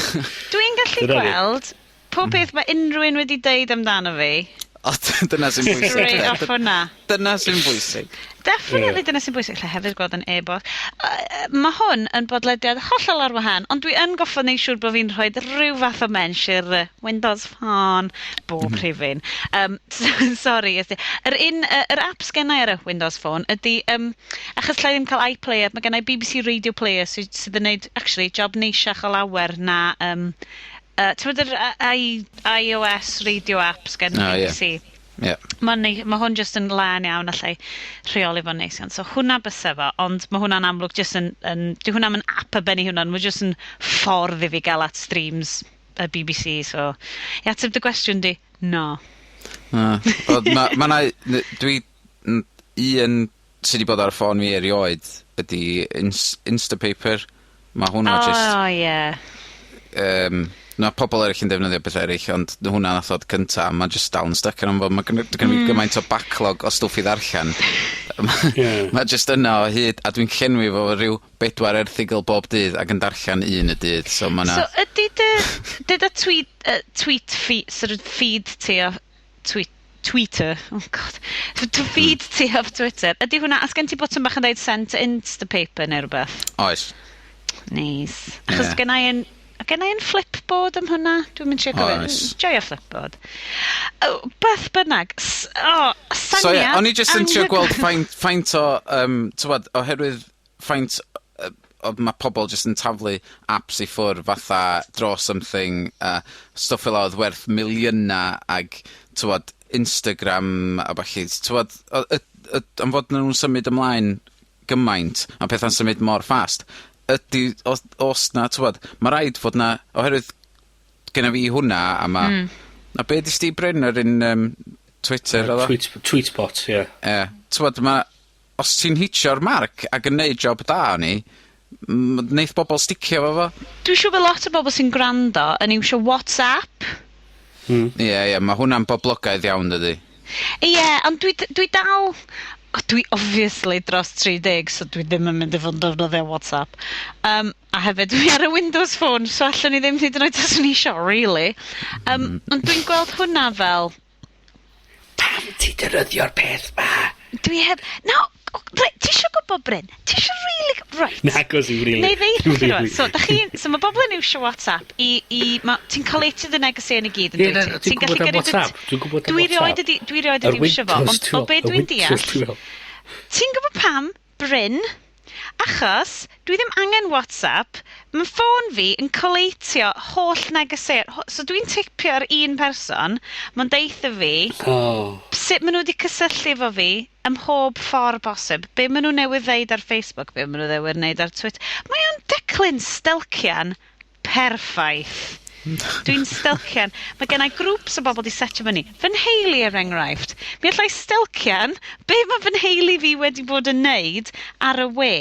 Dwi'n gallu Dyna ni. gweld Pob peth mae unrhyw un wedi deud amdano fi. O, dyna sy'n bwysig. Straight off hwnna. Dyna sy'n bwysig. Definitely dyna sy'n bwysig. Lle hefyd gweld yn e-bost. Mae hwn yn bodlediad hollol ar wahân, ond dwi yn goffo neud siŵr bod fi'n rhoi rhyw fath o mensh i'r Windows Phone bob rhifyn. Sorry, ysdi. Yr un, yr app sgennai ar y Windows Phone ydy, achos lle ddim cael iPlayer, mae gennai BBC Radio Player sydd yn neud, actually, job neisiach o lawer na, ti'n gwbod yr iOS radio apps gen BBC? Mae hwn jyst yn lân iawn, allai rheoli fo'n neis iawn. So hwnna byse fo, ond mae hwnna'n amlwg jyst yn, di hwnna'n yn app ar ben ei hunan, mae jyst yn ffordd i fi gael at streams y BBC, so i ateb dy gwestiwn di, no. Na. Wel, ma' 'na, dwi, un sy 'di bod ar y ffôn fi erioed ydi Instapaper. Ma' hwnna jyst... O, ie. Ma' pobol eraill yn defnyddio peth eraill, ond hwnna nath ddod cynta, a ma' jyst dal yn stuck arno fo. Ma' gynno fi gymaint o backlog o stwff i ddarllen. Ma' jyst yna o hyd, a dwi'n llenwi fo ryw 4 erthygl bob dydd ac yn darllen un y dydd, so ma' 'na... So ydy dy tweet feed, sort of feed ti o tweet, Twitter, oh god, dy feed ti off Twitter, ydy hwnna, os gen ti botwm bach yn dweud send to Instapaper neu rhywbeth? Oes. Neis. Achos genna i yn Flipboard am hwnna? Dwi'm yn trio cofio. Oes. Joio Flipboard. Oh, beth bynnag. O, So, ie, syniad o'n i jyst yn trio anhygoel. gweld faint o, t'wod, oherwydd faint, o, ma' pobol jyst yn taflu apps i ffwrdd fatha Draw Something, stwff fel oedd werth miliyna ag, t'wod, Instagram a ballu, t'wod, o, am fod nhw'n symud ymlaen gymaint, a pethau'n symud mor fast, ydy, os na, t'wod, ma' raid fod na, oherwydd genna fi hwnna, a ma' A be' 'di Steve Bryn ar un, Twitter oedd o? Tweetbot, ie. Ie. T'wod, ma', os ti'n hitio'r marc ac yn neud job da o'n i, neith bobol sticio efo fo. Dwi'n siŵr bod lot o bobol sy'n gwrando yn iwsio WhatsApp. Ie, ie, ma' hwnna'n boblogaidd iawn, dydi? Ie, ond dwi dal... O, dwi obviously dros 30, so dwi ddim yn mynd i fod yn defnyddio WhatsApp. A hefyd, dwi ar y Windows Phone, so allwn i ddim hyd yn oed os o'n i isio, really. Ond dwi'n gweld hwnna fel... Pam ti defnyddio'r peth ma? Dwi heb... No, reit, ti isio gwybod, Bryn? Ti isio really... Right. Na, gos i really. Neu ddeud chi Really. rŵan. So, da chi, so mae bobl yn iwsio WhatsApp i ma, ti'n collated y negeseuon i gyd yn Ie, dwyt na, ti? dwi'n Ti'n gallu gwybod am gyrru dy WhatsApp. Dwi'n gwybod am Dwi erioed WhatsApp. wedi, dwi erioed wedi Yr iwsio fo, Windows, ond dwi'n o be meddwl. Y dwi'n Windows, deall... dwi'n meddwl. Ti'n gwybod pam, Bryn? Achos dwi ddim angen WhatsApp. Mae ffôn fi yn colatio holl negeseuon. So dwi'n tipio ar un person, mae'n deutha fi sut maen nhw wedi cysylltu efo fi ym mhob ffordd bosib. Be maen nhw newydd ddeud ar Facebook, be maen nhw newydd wneud ar Twitter. Mae o'n declyn stelcian perffaith. Dwi'n stelcian. Mae gen i grŵps o bobl 'di setio fyny. Fy nheulu er enghraifft. Mi allai stelcian be mae fy nheulu fi wedi bod yn neud ar y we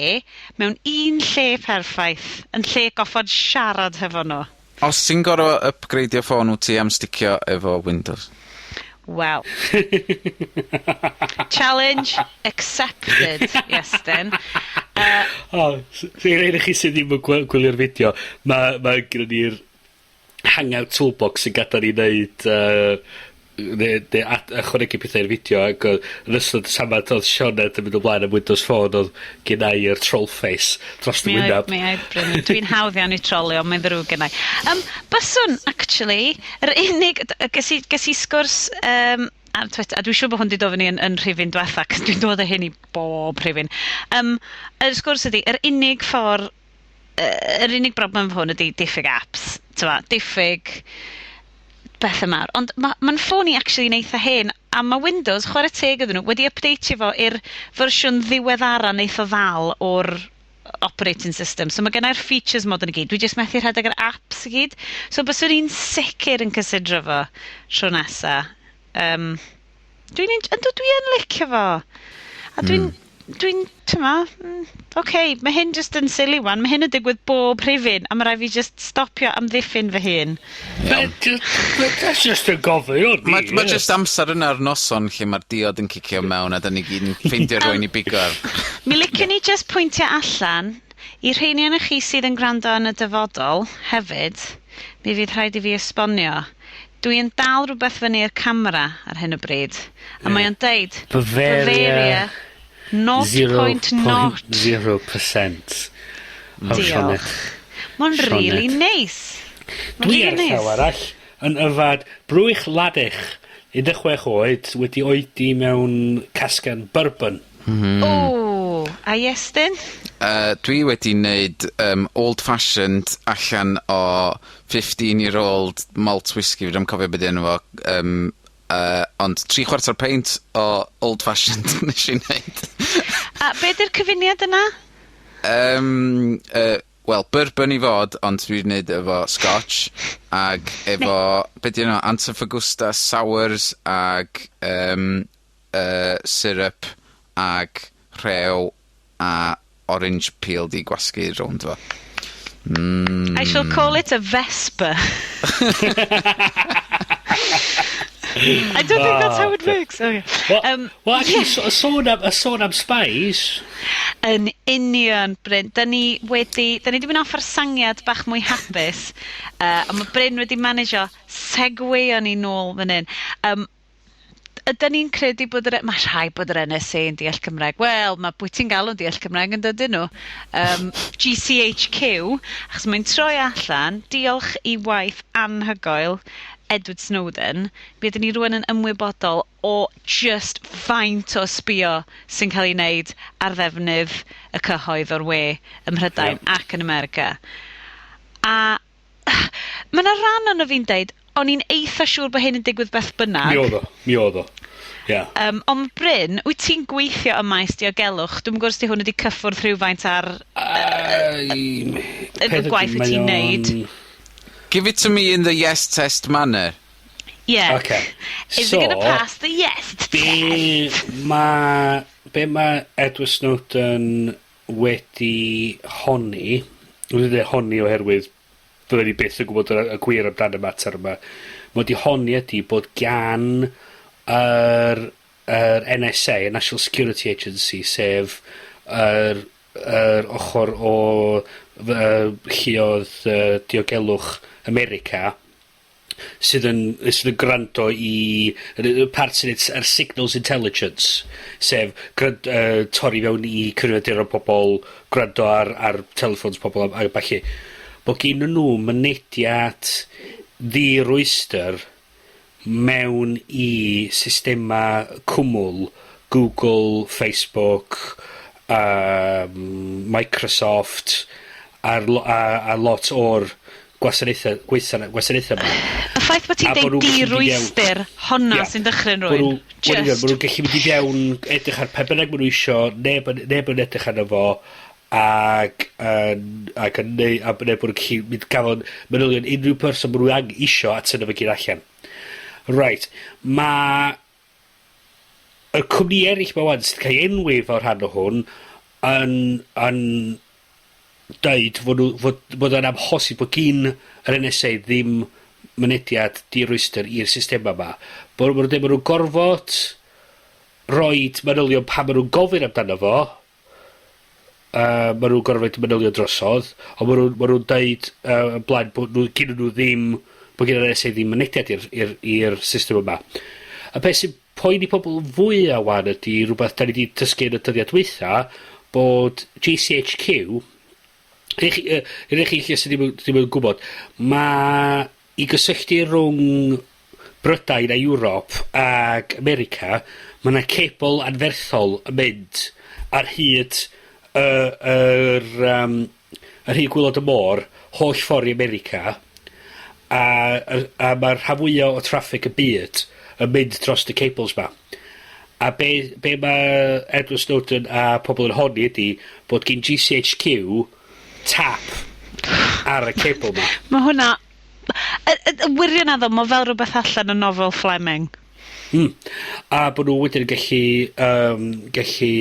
mewn un lle perffaith, yn lle goffod siarad hefo nhw. Os ti'n gorfod upgradeio ffôn, wyt ti am sticio efo Windows? Wel. Challenge accepted, Iestyn. O, i'r rhein o chi sydd ddim yn gwylio'r fideo, ma' gynnon ni'r Hangout Toolbox sy'n gadael ni neud, neu ychwanegu pethau i'r fideo, ac oedd yn ystod y samad oedd Sioned yn mynd ymlaen am Windows Phone, oedd gen i yr troll face dros y Mi oedd, wyneb. mi oedd, Bryn. Dwi'n hawdd iawn i trolio, mae'n ddrwg gennai. Byswn, actually, yr unig, ges i sgwrs, ar Twitter, a dwi'n siŵr bod hwn 'di dod fyny yn rhifyn diwetha, 'cos dwi'n dod â hyn i bob rhifyn. Y sgwrs ydi, yr unig ffordd, yr unig broblem efo hwn ydi diffyg apps. T'mo', diffyg beth yma. Ond ma'n ffôn i actually yn eitha hen, a ma' Windows, chwarae teg iddyn nhw, wedi updateio fo i'r fersiwn ddiweddara neith o ddal o'r operating system. So mae gennai'r features modern i gyd. Dwi jyst methu rhedeg yr apps i gyd. So byswn i'n sicr yn cysidro fo tro nesa. Dwi'n yndw, dwi yn licio fo. A dwi'n, dwi'n, t'mo', oce, mae hyn just yn silly one. Mae hyn yn digwydd bob rhifyn, a mae rhaid fi just stopio amddiffyn fy hun. Iawn. That's just yn gofyn o'n i, Ma' ie. jyst amser yna'r noson lle mae'r diod yn cicio mewn a 'dan ni gyd yn ffeindio rhywun i bigo ar. Mi liciwn i just pwyntio allan i rheini ohonoch chi sydd yn gwrando yn y dyfodol hefyd, mi fydd rhaid i fi esbonio. Dwi yn dal rhywbeth fyny i'r camera ar hyn o bryd, a mae o'n deud Bavaria, Bavaria 0.0. 0.0%. O, Diolch. Sioned. Mae'n really Sioned. neis. Ma'n Dwi rili ar y neis. llaw arall yn yfad Brwych Ladych, 16 oed, wedi oedi mewn casgan bourbon. O, a Iestyn? Dwi wedi neud old fashioned allan o 15 year old malt whisky, fi ddim cofio beth enw fo, ond tri chwarter peint o old fashioned nes i neud. A be 'di'r cyfuniad yna? Wel, bourbon i fod, ond dwi wedi neud efo scotch, ag efo, be 'di enw, Antifagusta sours, ag syrup, ag rhew, a orange peel 'di gwasgu rownd fo. I shall call it a Vesper. I don't think that's how it works. Okay. Wel, well, actually, yeah. so, sôn am spies. Yn union, Bryn. Da ni 'di mynd off ar sangiad bach mwy hapus, a ma' Bryn wedi managio segwayo ni nôl fan hyn. Ydan ni'n credu bod yr... Ma' rhaid bod yr NSA yn deall Cymraeg. Wel, ma' bwy ti'n galw'n deall Cymraeg yn dydyn nhw. GCHQ, achos mae'n troi allan, diolch i waith anhygoel Edward Snowden, mi ydyn ni rŵan yn ymwybodol o just faint o sbio sy'n cael ei wneud ar ddefnydd y cyhoedd o'r we ym Mhrydain ac yn America. A ma' 'na ran ono fi'n deud, o'n i'n eitha siŵr bod hyn yn digwydd beth bynnag. Mi oedd o, mi oedd o. Ie. Ond Bryn, wyt ti'n gweithio ym maes diogelwch? Dwi'm yn gwybod os 'di hwn wedi cyffwrdd rhywfaint ar y gwaith wyt ti'n neud. Give it to me in the yes test manner. Yeah. Okay. Is So, it gonna pass the yes test? Be ma Edward Snowden wedi honni, wedi dweud honni oherwydd byddwn ni byth yn gwybod y gwir amdan y mater yma. Mae wedi honni ydy bod gan yr NSA, y National Security Agency, sef yr ochr o lluoedd diogelwch America, sydd yn gwrando i y part sy'n neud yr signals intelligence, sef torri fewn i cyfrifiaduron pobol, gwrando ar telephones pobol a ballu, bod gyn nhw mynediad ddi-rwystr mewn i systema cwmwl Google, Facebook, Microsoft a lot o'r gwasanaethau 'ma. Y ffaith bod ti'n A bo' deud nhw'n gallu mynd i fewn- di-rwystr, honna sy'n dychryn Bo' rywun. nhw, wel, union, Just. ma' nhw'n gallu mynd i fewn, edrych ar pe bynnag ma' nhw isio, neb yn edrych arno fo, ac yn neu, a neu bod nhw'n gallu mynd gafon manylion unrhyw person ma' nhw isio a tynnu fo gyd allan. Right. Ma' y cwmni eraill ma' wan sydd cael ei enwi fel rhan o hwn yn deud fod yn amhosib bod gin yr NSA ddim mynediad di-rwystr i'r systema 'ma. Bo' ma' nhw'n deud ma' nhw'n gorfod roid manylion pan ma' nhw'n gofyn amdano fo, ma' nhw'n gorfod manylion drosodd, ond ma' nhw'n deud yn blaen bod nhw, gyn nhw ddim, bod gen yr NSA ddim mynediad i'r system yma. A beth sy'n poeni pobl fwya wan ydy rhywbeth da ni 'di dysgu yn y dyddiad dwytha, bod GCHQ, i chi lle sydd ddim yn gwybod, ma' i gysylltu rhwng Brydain a Ewrop ag America, ma' 'na cebl anferthol yn mynd ar hyd ar hyd gwaelod y môr, holl ffordd i America, a ma'r rhan fwya o traffig y byd yn mynd dros y cables 'ma. A be ma' Edward Snowden a pobl yn honni ydi bod gin GCHQ tap ar y cable 'ma. Mae hwnna... Y wirioneddol, mae fel rhywbeth allan o nofel Fleming. A bod nhw wedyn yn gallu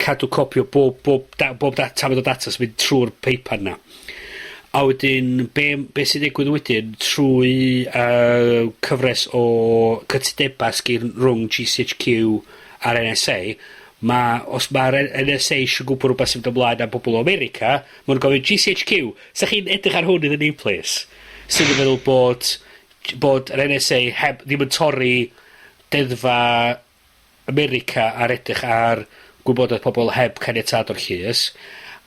cadw copi o bob tamad o data sy'n mynd trwy'r peipan 'na. A wedyn, be sy'n digwydd wedyn, trwy cyfres o cytundeba sgyn rhwng GCHQ a'r NSA, os mae'r NSA eisiau gwybod rhywbeth sy'n mynd ymlaen am bobl o America, ma' nhw'n gofyn GCHQ, sa chi'n edrych ar hwn iddyn ni, please? Sydd yn meddwl bod bod yr NSA heb, ddim yn torri deddfa America ar edrych ar gwybodaeth pobol heb caniatâd o'r llys,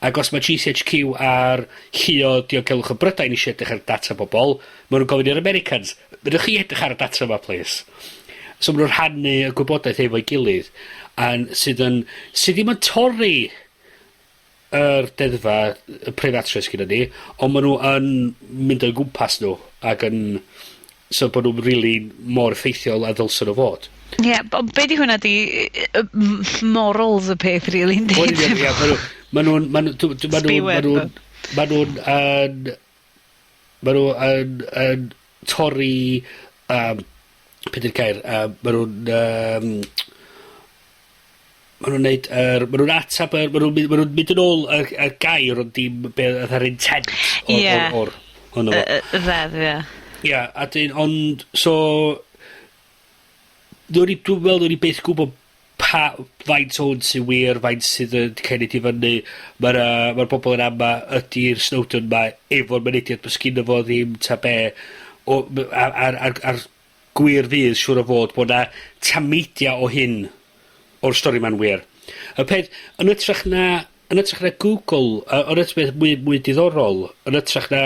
ac os mae GCHQ a'r lluoedd diogelwch y Brydain eisiau edrych ar data bobol, ma' nhw'n gofyn i'r Americans, "Fedrwch chi edrych ar y data yma, please?" So ma' nhw'n rhannu y gwybodaeth efo'i gilydd, a'n sydd yn, sydd ddim yn torri yr deddfa y preifatrwydd sgynnon ni, ond ma' nhw yn mynd o'i gwmpas nhw, ac yn, so bod nhw'n rili mor effeithiol a ddylsen nhw fod. Ie, yeah, ond be' 'di hwnna 'di morals y peth rili yndi? Wel ie, ie, ma' nw, ma' nw'n, ma' nw, dw- dw- ma' nw'n, ma' nw'n, ma' nw'n yn, ma' nw yn, yn torri, be' 'di'r gair, ma' nw'n ma' nw'n neud yr, ma' nw'n atab yr, ma' nw'n mynd, ma' nw'n mynd yn ôl y gair ond dim be' fatha'r intent o'r... O'r, o'r, ono fo. Y ddeddf, ie. Ia, a 'dyn, ond, so, newn ni, dwi'n meddwl newn ni byth gwbod pa, faint o hwn sy'n wir, faint sydd yn cael ei neud i fyny. Ma'r ma'r bobol yn ama ydi'r Snowden 'ma efo'r mynediad be' sgynno fo ddim ta be', o, m- ar, ar, ar, ar gwir fydd siŵr o fod bod 'na tameidia o hyn o'r stori 'ma'n wir. Y peth, yn ytrach na, yn ytrach na Google, yn ytrach beth mwy, mwy diddorol, yn ytrach na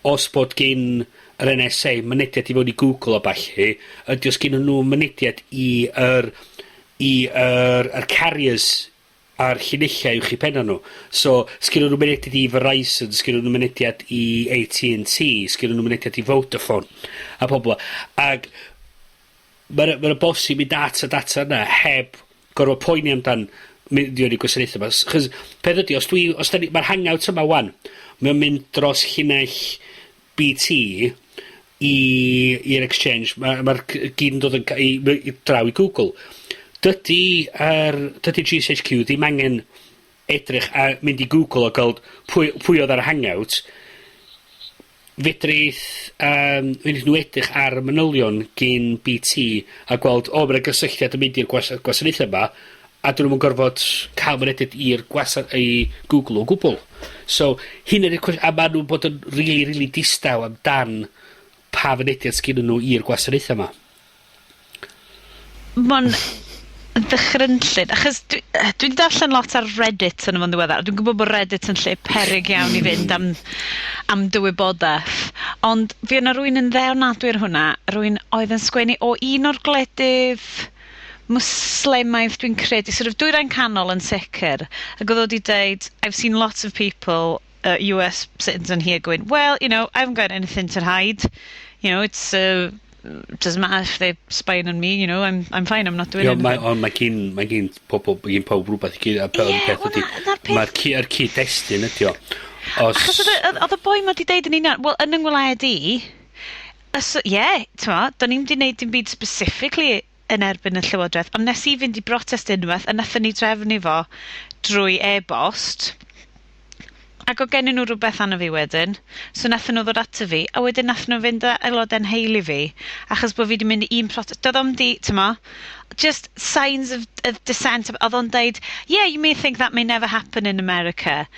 os bod gin yr NSA mynediad i fewn i Google a ballu, ydi os gin nhw mynediad i yr, i yr, yr carriers a'r llinellau uwch 'u penna nw. So, sgynnon nw mynediad i Verizon, sgynnon nw mynediad i AT&T, sgynnon nw mynediad i Vodafone, a pobol. Ag ma' 'na bosib mynd at y data yna heb gorfod poeni amdan mynd i fewn i gwasanaethe 'ma. 'Chos peth ydi, os dwi, os 'dan ni, ma'r Hangout yma 'wan, mae o'n mynd dros llinell BT i'r exchange, ma'r gyd yn dod yn i draw i Google. Dydy GCHQ ddim angen edrych a mynd i Google a gweld pwy oedd ar y Hangout. Fedrith nhw edrych ar y manylion gin BT a gweld, o, ma' 'na gysylltiad yn mynd i'r gwasanaethau yma, a dyn nhw'm yn gorfod cael mynediad i Google o gwbl. So, hyn ydy'r cwest-, a ma' nhw'n bod yn rili, rili distaw amdan pa fynediad sgynnon nhw i'r gwasanaethau yma. Ma'n ddychrynllyd, achos dwi 'di darllen lot ar Reddit yn y fo'n ddiweddar. Dwi'n gwybod bod Reddit yn lle peryg iawn i fynd am dy wybodaeth, ond fi yna rywun yn ddewnadwy ar hwnna, rywun oedd yn sgwennu o un o'r gwledydd Mwslemaidd dwi'n credu, sort of dwyrain canol yn sicr, ac oedd o 'di deud, "I've seen lots of people, US citizen here going, well, I haven't got anything to hide, it's, doesn't matter if they're spying on me, I'm fine, I'm not doing Ie, anything." Mae, ond mae gin pobol, mae gin pawb rhywbeth i gyd, a Ie, peth wel, ydi, 'na'r peth. Mae'r cyd-destun ydi o. Os Achos oedd y boi 'ma 'di deud yn union, wel, yn 'y ngwlad i, ie, t'mo', do'n i'm 'di neud dim byd specifically yn erbyn y llywodraeth, ond nes i fynd i brotest unwaith, a nathon ni drefnu fo drwy e-bost, ac oedd gennyn nhw rhywbeth arno fi wedyn, so nathon nhw ddod ato fi, a wedyn nathon nhw fynd â aelodau'n nheulu fi, achos bod fi 'di mynd i un protest, doedd o'm 'di, t'mo', just signs of dissent, oedd o'n deud, "Yeah, you may think that may never happen in America,"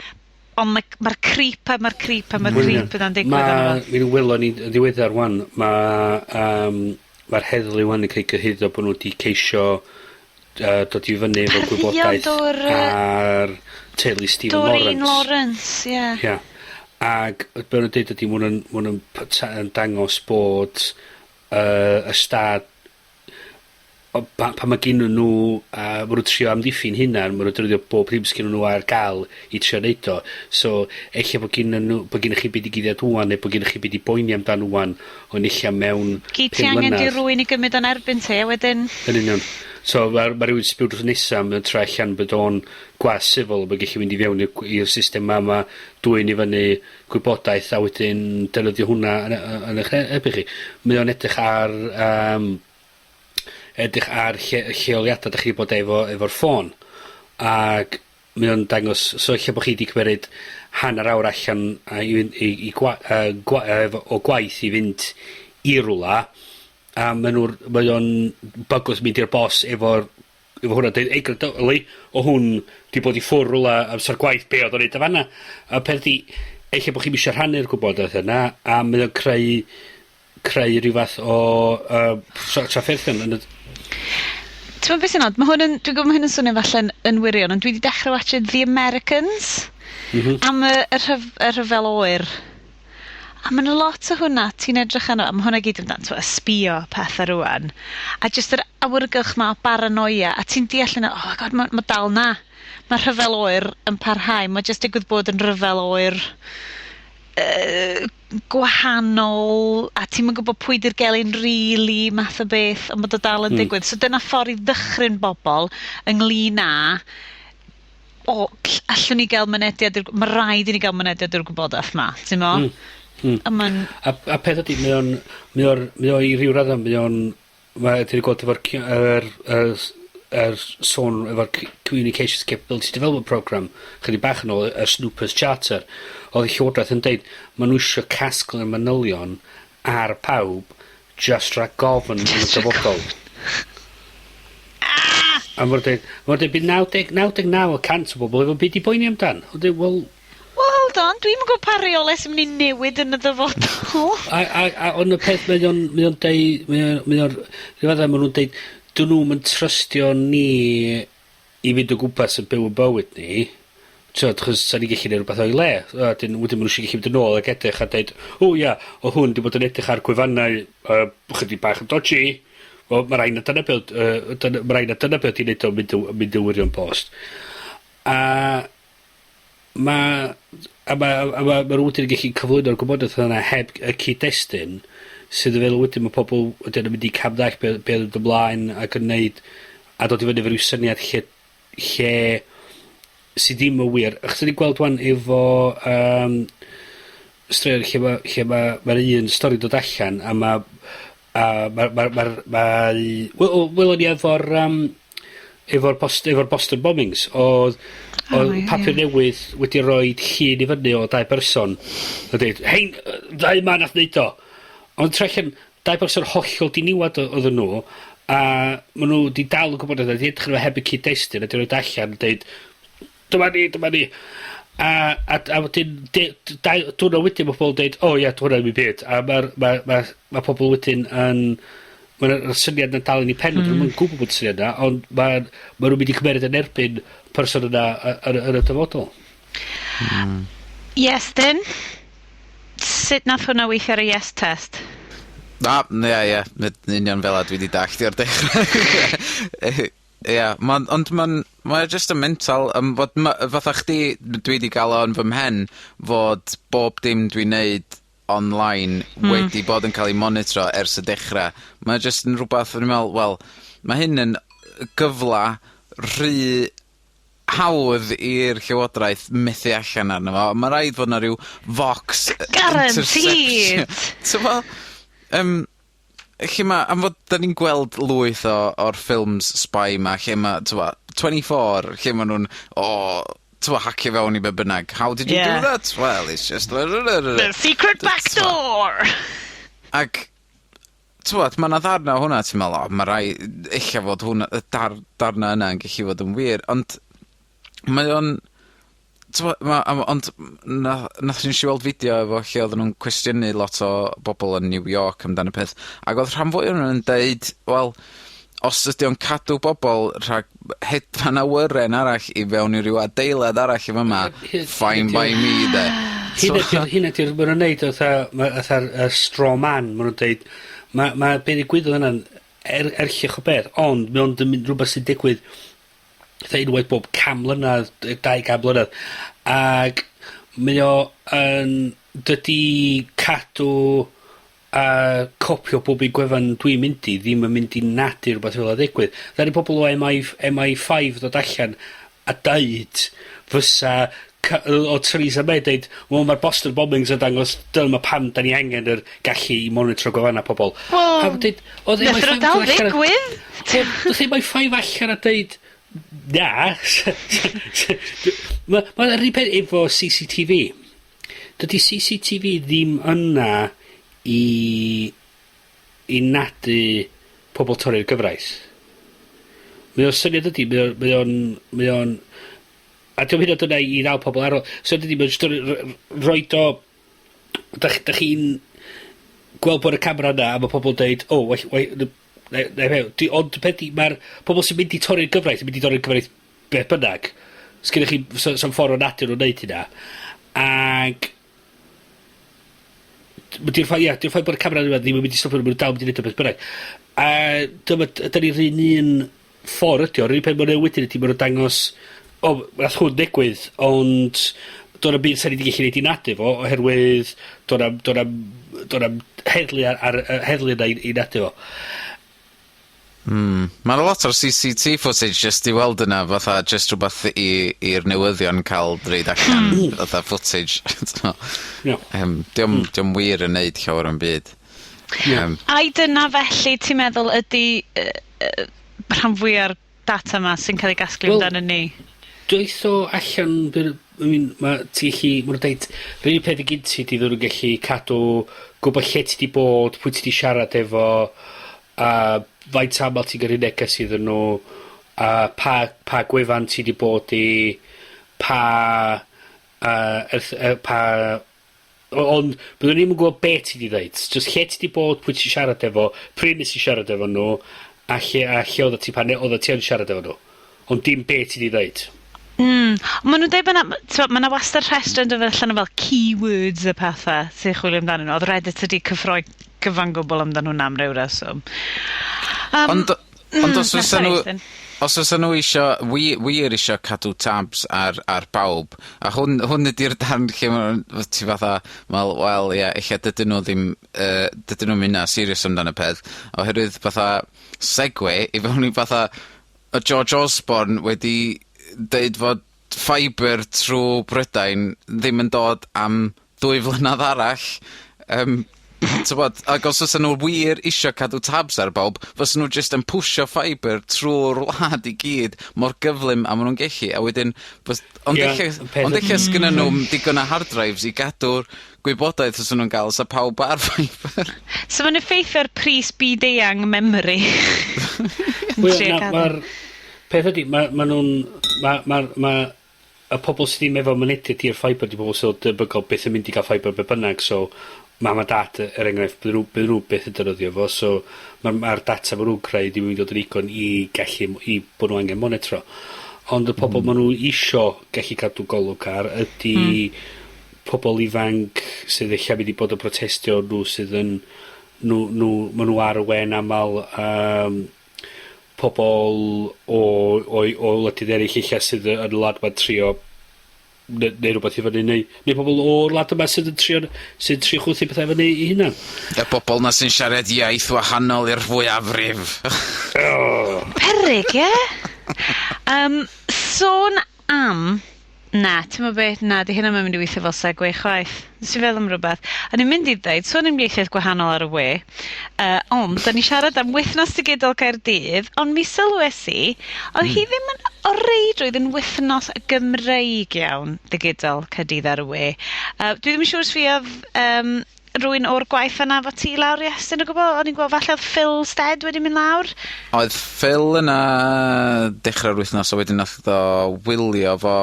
ond mae'r creep a mae'r creep a mae'r creep yna'n digwydd arno fo. Mi welon ni yn ddiweddar wan, mae'r heddlu wan yn cael cyhuddo bod nhw wedi ceisio dod i fyny efo Partïon gwybodaeth ar teulu Stephen Doreen Lawrence. Lawrence, ie. Ie. Ag be' nhw'n deud ydi ma' nw'n ma' nw'n yn dangos bod y stad o, pan ma' gennyn nhw, ma' nhw'n trio amddiffyn hunan, ma' nhw'n defnyddio bob dim sgennyn nhw ar ga'l i trio neud o. So, ella bod gennyn nhw, bod gennych chi byd i guddiad ŵan, neu bod gennych chi byd i boeni amdan ŵan, ond ella mewn Gyd ti 5 angen 'di mlynedd. rywun i gymryd o'n erbyn ti, a wedyn Yn union. So, ma' rywun sy'n byw drws nesa, mae'n troi allan bod o'n gwas sifil, mae'n gallu mynd i fewn i'r system 'ma, ma' dwyn i fyny gwybodaeth, a wedyn defnyddio hwnna yn eich erbyn chi. Mae o'n edrych ar lleoliadau dach chi bod efo'r ffôn, ag mae o'n dangos, so ella bo' chi 'di cymeryd hanner awr allan a i fynd i, i gwa-, gwa-, efo, o gwaith i fynd i rwla, a ma' nw'r, mae o'n bygwth mynd i'r boss efo hwnna, deud, "Ei, gwrando, yli, o hwn 'di bod i ffwr rwla amser gwaith, be oedd o'n neud yn fan'na?" A peth 'di, ella bo' chi'm isio rhannu'r gwybodaeth yna, a mae o'n creu creu rhyw fath o trafferthion yn y... T'mod beth sy'n od? Ma' hwn yn, dwi'n gwybod ma' hyn yn swnio falle'n yn wirion, ond dwi 'di dechre watsiad The Americans. Am y y rhyfel oer. A ma' 'na lot o hwnna ti'n edrych arno, a ma' hwnna gyd amdan t'mo' ysbïo pethe rŵan. A jyst yr awyrgylch 'ma o baranoia, a ti'n deall yna, oh my God, ma' dal 'na. Ma' rhyfel oer yn parhau. Ma' jyst digwydd bod yn rhyfel oer gwahanol, a ti'm yn gwbod pwy 'di'r gelyn rili, math o beth, ond bod o dal yn digwydd. So dyna ffordd i ddychryn bobol ynglyn â, o, allwn ni gael mynediad i'r, ma' raid i ni gael mynediad i'r gwybodaeth 'ma, ti'n mo? A ma'n... A peth ydi, mae o i ryw radda, mae o'n, mae, ti'n gweld efo'r yr sôn efo'r Communications Capability Development Programme, chydig bach yn ôl, y Snoopers Charter, oedd y Llywodraeth yn deud, ma' nhw isio casglu'r manylion ar pawb, just rhag gofn yn y Just rhag dyfodol. A ma'n deud, bydd 99% o bobl efo byd i boeni amdan. Ond deud, wel... Well, hold on, dwi'm yn gwybod pa reolau sy'n mynd i newid yn y dyfodol. A ond y peth mae o'n deud, mae o'n, rhyw fath o ma' nhw'n deud, dyn nhw'm yn trystio ni i fynd o gwmpas yn byw yn bywyd ni, t'od, achos 'sa ni gallu neud rwbeth o'i le. A wedyn ma' nhw isio gallu mynd yn ôl ac edrych a deud, o ia, o hwn 'di bod yn edrych ar gwefannau, chydig bach yn dodgy. Wel, ma' raid na dyna be' o'dd, dyna, ma' raid na dyna be' o'dd 'di neud o mynd yn wirion post. A ma' nhw wedyn yn gallu cyflwyno'r gwybodaeth yna heb y cyd-destun, sydd yn feddwl wedyn ma' pobol wedyn yn mynd i camddallt be' oedd yn ymlaen ac yn neud, a dod i fyny efo ryw syniad lle sydd ddim yn wir. Achos ni'n gweld wan efo, straeon lle ma'r un stori dod allan a ma', a ma', ma', ma', ma', wel, welon ni efo'r efo'r Boston bombings, oedd papur newydd wedi roid llun i fyny o dau berson a deud, hein, ddau ma nath neud o. Ond tra allan, dau berson hollol diniwad oedden nhw, a ma' nhw 'di dal y gwybodaeth, a 'di edrych arno fo heb y cyd-destun, a 'di roid allan a deud, dyma ni, dyma ni. A wedyn, dau diwrnod wedyn ma' pobol yn deud, o ia, hwnna ddim byd. A ma' pobol wedyn yn, ma'r syniad 'na dal yn 'u pen nhw, dyn nhw'm yn gwbod bod y syniad 'na, ond ma' nhw'n mynd i cymeryd yn erbyn person yna yn y dyfodol. Yes, dyn. Sut nath hwnna weithio ar y yes test? Na, ie, ie, union fel 'a dwi 'di dallt i o'r dechrau. Ie, ond mae o jyst yn mental, fod fatha chdi, dwi 'di ga'l o yn fy mhen fod bob dim dwi'n neud online wedi bod yn cael ei monitro ers y dechra. Mae o jyst yn rwbath o'n i'n me'wl, wel, ma' hyn yn gyfla rhy hawdd i'r Llywodraeth methu allan arno fo. Ma' raid fod 'na ryw Vox Guaranteed! interception. T'mo'? Lle ma', am fod 'dan ni'n gweld lwyth o'r ffilms spy 'ma lle ma', t'mo', 24, lle ma' nhw'n, o, t'mo', hacio fewn i be bynnag. How did you do that? Well, it's just The secret back door! Ac, t'mod, ma' 'na ddarna o hwnna, ti'n me'wl, o, ma' rai, ella fod hwnna, y darna yna yn gallu fod yn wir, ond mae o'n, t'mo', ma', am, ond nath nes i weld fideo efo lle oedden nhw'n cwestiynu lot o bobl yn New York amdan y peth, ac oedd rhan fwya ohonyn nhw'n deud, wel, os ydi o'n cadw bobl rhag hedfan awyren arall i fewn i ryw adeilad arall i fyma, fine by me, de. Hyn ydi'r, ma' nhw'n neud fatha, ma' fatha'r, y straw man, ma' nhw'n deud, ma' be' ddigwyddodd yna'n erllich o beth, ond mae o'n mynd rhywbeth sy'n digwydd fatha unwaith bob 100 mlynedd, 200 mlynedd, ag mae o yn, dydi cadw a copio bob un gwefan dwi'n mynd i ddim yn mynd i nadu rhywbeth fel 'a ddigwydd. Ddaru pobol o MI5 ddod allan a deud fysa o Theresa May deud, wel, mae'r Boston bombings yn dangos dyma pam da ni angen yr gallu i monitro gwefanna pobol. Wel, A deud, oedd nath MI5 nhw dal dod allan a ddigwydd. Wel, nath MI5 allan a deud, na. Ma'r un peth efo CCTV. Dydy CCTV ddim yna i nadu pobol torri'r gyfraith. Mae o'n syniad ydi, mae o'n, a dio'm hyd yn oed yna i ddal pobol ar ôl. So dydi, mae o'n jyst roid o, dach chi'n, gweld bod y camera yna a ma' pobol deud, "O, well, well, ne, di," ond y peth 'di, ma'r pobol sy'n mynd i torri'r gyfraith yn mynd i dorri'r gyfraith beth bynnag. Sgennych chi, so, so'm ffordd o nadu nhw'n neud hynna. Ag di'r ffaith, ia, di'r ffaith bod y camera yma ddim yn mynd i stopio nhw, ma' nhw dal mynd i neud o beth bynnag. A dyma, 'dan ni'r un un ffordd ydi o, yr unig peth ma' nw wedyn ydi ma' nhw'n dangos, o, nath hwn ddigwydd, ond do' na'm byd 'san ni 'di gellu neud i nadu fo, oherwydd do' na'm heddlu ar y heddlu yna i nadu fo. Ma' 'na lot o'r CCT footage jyst i weld yna fatha jyst rhywbeth i'r newyddion ca'l roid allan fatha footage. T'mo'? Ie. Dio'm wir yn neud llawer o'm byd. Ai dyna felly ti'n meddwl ydy rhan fwya'r data 'ma sy'n cael ei gasglu Wel, amdano ni? Deuth o allan, I mean, ma' ti gallu, ma' nhw'n deud, yr unig peth i gyd ti 'di nhw'n gallu cadw gwbod lle ti 'di bod, pwy ti 'di siarad efo, a faint amal ti'n gyrru neges iddyn nhw, a pa gwefan ti 'di bod i, pa erth- pa ond byddwn ni'm yn gwbod be' ti 'di ddeud. Jyst lle ti 'di bod, pwy ti siarad efo, pryd nes i siarad efo nhw, a lle oeddet ti pan oeddet ti yn siarad efo nhw. Ond dim be' ti 'di ddeud. Ma' nhw'n deud bod 'na, t'mo', ma' 'na wastad rhestr yn dod allan o fel keywords a pethe sy'n chwilio amdanyn nhw. Oedd Reddit wedi cyffroi gyfan gwbl amdano hwnna am ryw reswm. Ond os na, fysa sori, nhw Iestyn. Os fysa nhw isio, wir isio cadw tabs ar bawb, a hwn ydi'r darn lle ma' nhw'n, ti fatha, wel, ie, ella dydyn nhw ddim, dydyn nhw'm hynna serious amdan y peth, oherwydd fatha segue i fewn i fatha, y George Osborne wedi deud fod fibre trw Brydain ddim yn dod am 2 flynadd arall. T'mod, ag os o's nhw wir isio cadw tabs ar bawb, fysa nhw jyst yn pwsio fibre trw'r wlad i gyd mor gyflym a ma' nhw'n gellu, a wedyn, ond Ie, ella, y peth ond ella sgynnon nhw'm digon o hard drives i gadw'r gwybodaeth os nhw'n gael, sa pawb ar fibre. So ma'n effeithio ar pris byd-eang memory. Wel, Trio na, cadw. Ma'r peth ydi, ma' nhw'n, ma' y pobol sydd ddim efo mynediad i'r fibre 'di pobol sydd debygol byth yn mynd i ga'l fibre be' bynnag, so mam a dad, er enghraifft, bydden nhw byth yn defnyddio fo, so ma'r data ma' nhw'n creu ddim yn mynd i fod yn igon i gallu, i bod nhw angen monitro. Ond y pobol ma' nhw isio gallu cadw golwg ar ydi pobol ifanc sydd ella mynd i bod yn protestio, nhw sydd yn, nhw, ma' nhw ar y we'n amal, pobol o wledydd eraill ella sydd yn y wlad ma'n trio neu rhywbeth i fyny, neu pobol o'r wlad yma sydd yn trio chwythu pethau fyny i hunan. Y bobol 'na sy'n siarad iaith wahanol i'r fwyafrif. Peryg, ie? Sôn am... Na, ti'n meddwl beth? Na, di hynna yn mynd i weithio fel segue chwaith. Nes i feddwl am rhywbeth. A ni'n mynd i ddweud, sôn am ieithoedd gwahanol ar y we, ond, da ni siarad am Wythnos Digidol Caerdydd, ond mi sylwes i, oedd hi ddim yn o reidrwydd yn wythnos Gymreig iawn, Digidol Caerdydd ar y we. Dwi ddim yn siŵr os fi oedd rhywun o'r gwaith yna fo ti lawr, Iestyn, o gwbl? O'n i'n gweld falle oedd Phil Stead wedi mynd lawr. Oedd Phil yna dechrau'r wythnos, a wedyn nath o wylio fo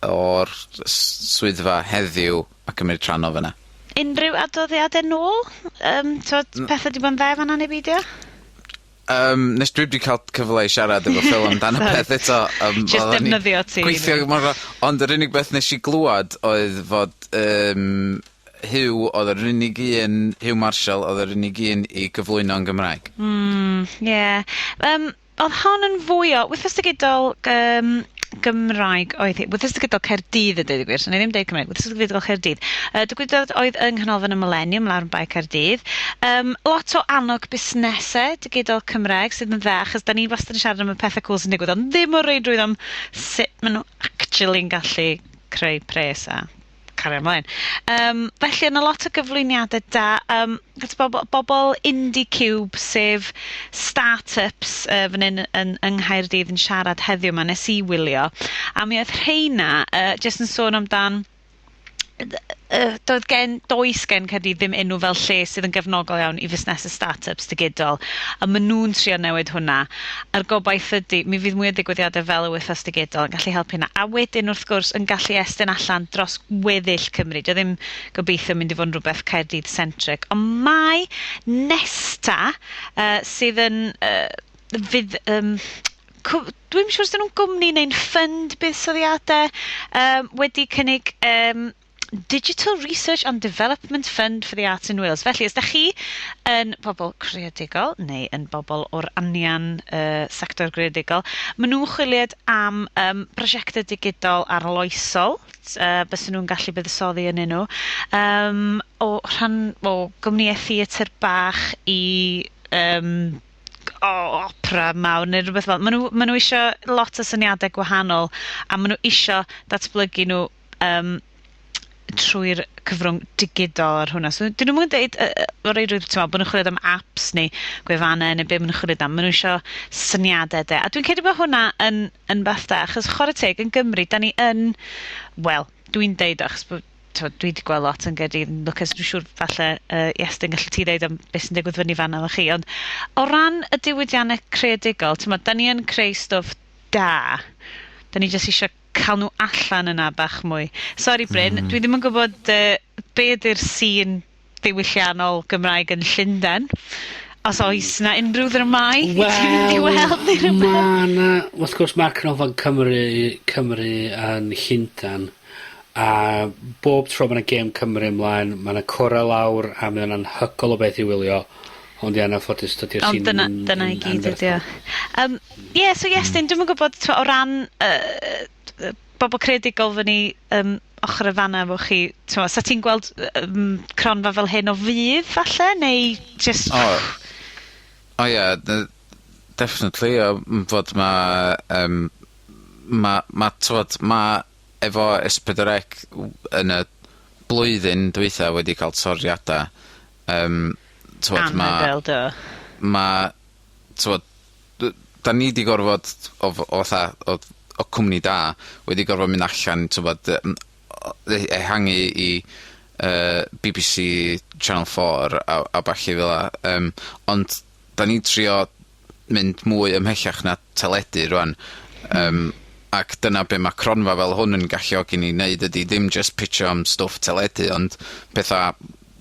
o'r swyddfa heddiw a cymryd rhan o fyna. Unrhyw adroddiadau nôl? T'mod, pethau 'di bod yn dde fan'na neu beidio? Nes dwi wedi cael cyfle i siarad efo Phil amdan y Sorry. peth eto. Jyst Oedden ni defnyddio ti. Gweithio mor. Ond yr unig beth nes i glwad oedd fod Huw oedd yr unig un, Huw Marshall oedd yr unig un i gyflwyno yn Gymraeg. Ie. Oedd hon yn fwy o Wythnos Digidol Gymraeg oedd hi. Wythnos Digidol Caerdydd y dweud y gwir. So, ni ddim deud Cymraeg. Wythnos Digidol Caerdydd. Digwyddodd oedd yng Nghanolfan y Millennium lawr yn Bae Caerdydd. Lot o annog busnesau digidol Cymraeg sydd yn dda, achos da ni wastad yn siarad am y pethau cool sy'n digwydd, ond ddim o reidrwydd am sut maen nhw actually'n gallu creu pres a cario ymlaen. Felly, yna lot o gyflwyniadau da. Gyda bobl Indie Cube, sef start-ups fan hyn yng Nghaerdydd yn siarad heddiw yma, nes i wylio. A mi oedd rheina jyst yn sôn amdan Doedd gen, does gen Caerdydd ddim enw fel lle sydd yn gefnogol iawn i fusnesau start-ups digidol, a maen nhw'n trio newid hwnna. A'r gobaith ydy, mi fydd mwy o ddigwyddiadau fel y Wythnos Digidol yn gallu helpu hynna. A wedyn, wrth gwrs, yn gallu estyn allan dros weddill Cymru. Dio ddim gobeithio mynd i fod yn rhywbeth Caerdydd-centric. Ond mae Nesta, sydd yn fydd, dwi'm siŵr os 'dyn nhw'n gwmni neu'n ffund buddsoddiade, wedi cynnig Digital Research and Development Fund for the Arts in Wales. Felly, os da chi yn bobl creadigol neu yn bobl o'r anian sector greadigol, maen nhw'n chwiliad am prosiectau digidol arloesol, byswn nhw'n gallu buddsoddi yn nhw, o rhan o gwmnïau theatr bach i o opera mawr neu rhywbeth fel. Maen nhw isio lot o syniadau gwahanol a maen nhw isio datblygu nhw trwy'r cyfrwng digidol ar hwnna. So, dyn nhw'm yn deud o reidrwydd, t'mo', bod nhw'n chwilio am apps neu gwefannau neu be maen nhw'n chwilio am. Maen nhw isio syniadau de. A dwi'n credu bod hwnna yn beth da, achos chwarae teg yn Gymru, da ni yn, wel, dwi'n deud o, achos bod, t'mod, dwi 'di gweld lot yn Gaerdydd, yn lwcus, dwi'n siŵr falle, Iestyn, gallu ti ddeud am beth sy'n digwydd fyny fan'na efo chi, ond o ran y diwydiannau creadigol, t'mod, da ni yn creu stwff da. Da ni jyst isio cael nhw allan yna bach mwy. Sori Bryn, dwi ddim yn gwybod be ydy'r sîn ddiwylliannol Gymraeg yn Llundain. Os oes 'na unrhyw ddramâu i ti mynd i weld neu rhywbeth? Ma' 'na, wrth gwrs ma'r Canolfan Cymru yn Llundan, a bob tro ma' 'na gêm Cymru ymlaen, ma' 'na cora lawr a mae o'n anhygol o beth i wylio, ond ia, yn anffodus dydi'r Ond scene dyna, ddim dyna i yn gyd ydi o. anferthol. Ie, so Iestyn, dwi'm yn gwybod, t'mo', o ran bobl creadigol fyny ochr y fanna efo chi, t'mo', sa ti'n gweld cronfa fel hyn o fudd falle, neu jyst... O, o ie, definitely, o, fod ma', ma', t'mod, ma' efo S4C yn y blwyddyn dwytha wedi cael toriada, t'mod, ma'... Anhygoel, do. Ma', t'mod, da ni 'di gorfod o fatha, o cwmni da, wedi gorfod mynd allan, t'mod, ehangu i BBC Channel 4 a ballu fel 'a, ond da ni'n trio mynd mwy ymhellach na teledu rŵan, ac dyna be' ma' cronfa fel hwn yn galluogi ni neud ydi ddim just pitcho am stwff teledu, ond petha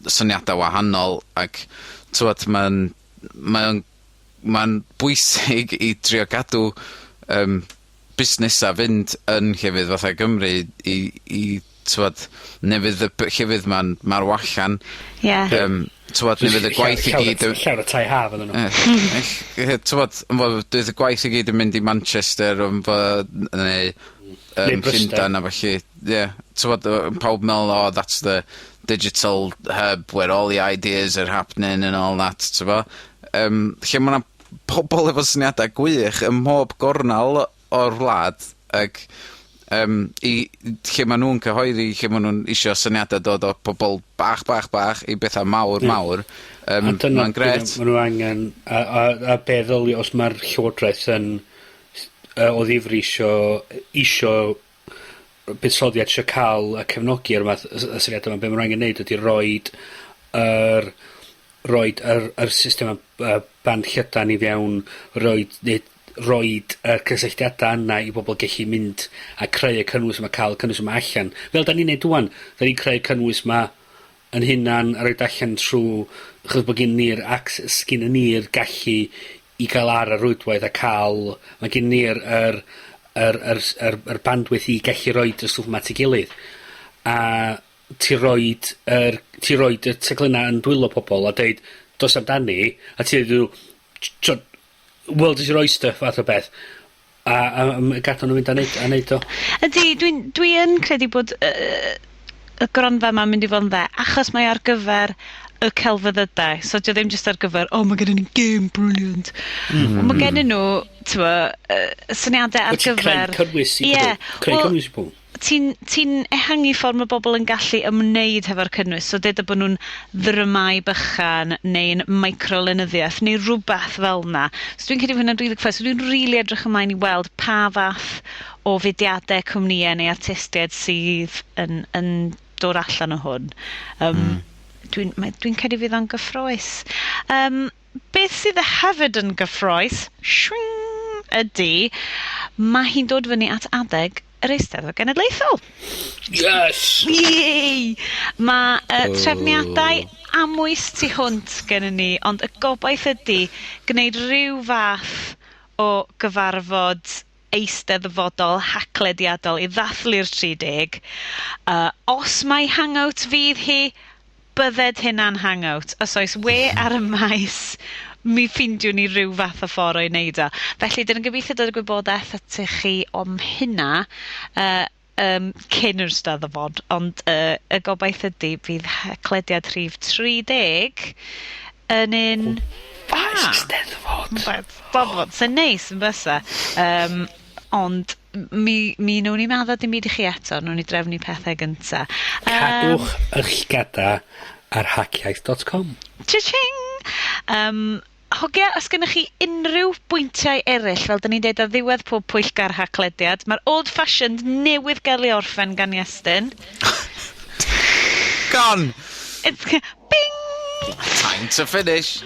syniada wahanol, ac t'mod, ma'n bwysig i trio gadw busnesa fynd yn llefydd fatha Gymru i t'mod, neu fydd y llefydd ma'n marw allan. T'mod, neu fydd y gwaith i gyd yn... Llawer o tai haf ydyn nhw. T'mod, fydd y gwaith i gyd yn mynd i Manchester, neu, Neu Bryste. Llundain a felly, ie. T'mod, pawb me'wl, "Oh, that's the digital hub where all the ideas are happening and all that," t'mo'? Lle ma' 'na pobol efo syniadau gwych ym mhob gornel o'r wlad, ag i lle ma' nhw'n cyhoeddi, lle ma' nhw'n isio syniadau dod o pobol bach, bach, bach i bethau mawr, mawr. A dyna Ma'n grêt. Ma' nhw angen, a be ddylia, os ma'r Llywodraeth yn o ddifri isio buddsoddiad, isio ca'l a cefnogi ar math y syniad yma, be' ma' nhw angen neud ydi roid yr system band llydan i fewn, roid, neu roid y cysylltiada yna i bobol gellu mynd a creu y cynnwys yma, ca'l y cynnwys yma allan. Fel 'dan ni'n neud ŵan, 'dan ni'n creu cynnwys 'ma yn hunan a roid allan trw, achos bod gen ni'r access, gynno ni'r gallu i ga'l ar y rwydwaith a ca'l, ma' gen ni'r yr bandwidth i gallu roid y stwff 'ma at 'i gilydd. A ti roid y teclynna yn dwylo pobol a deud, "Dos amdani," a ti deud nhw, "World is your oyster" fath o beth. A gadal nhw fynd a neud o. Ydy, dwi yn credu bod y gronfa yma'n mynd i fod yn dde, achos mae ar gyfer y celfyddydau. So, dio ddim jyst ar gyfer, "Oh, mae gennym ni game brilliant." Ond mae gennyn nhw, t'mo', syniadau ar Wyt ti'n creu gyfer... cynnwys i pobl. Creu Wel, cynnwys i pobl. Ti'n ehangu ffordd mae bobl yn gallu ymwneud hefo'r cynnwys. So deuda bod nhw'n ddramâu bychan neu'n microlenyddiaeth neu rhywbeth fel 'na. So dwi'n credu bod hynna'n rili cyffrous. So dwi'n rili edrych ymlaen i weld pa fath o fudiadau, cwmnïau neu artistiaid sydd yn dod allan o hwn. Dwi'n mae, dwi'n credu fydd o'n gyffrous. Beth sydd hefyd yn gyffrous, shwing, ydy, mae hi'n dod fyny at adeg yr Eisteddfod Genedlaethol. Yes! Yay! Mae trefniadau amwys tu hwnt gennym ni, ond y gobaith ydy gwneud rhyw fath o gyfarfod eisteddfodol haclediadol i ddathlu'r 30. Os mai Hangout fydd hi, bydded hynna'n Hangout. Os oes we ar y maes, mi ffindiwn ni rhyw fath o ffordd o'i wneud o. Felly, dyn ni'n gobeithio dod â gwybodaeth atych chi om hynna cyn yr Steddfod, ond y gobaith ydy fydd haclediad rhif 30 yn un Fas Steddfod. Steddfod, sy'n neis yn bysa. Ond mi wnawn ni madda dim byd i chi eto, wnawn ni drefnu pethau gynta. Cadwch eich llgada ar haciaith.com. Cha-ching! Hogia, os gennych chi unrhyw bwyntiau eraill, fel dyn ni'n deud ar ddiwedd pob pwyllgar haclediad, mae'r old fashioned newydd gael ei orffen gan Iestyn. Gone! It's bing! Time to finish.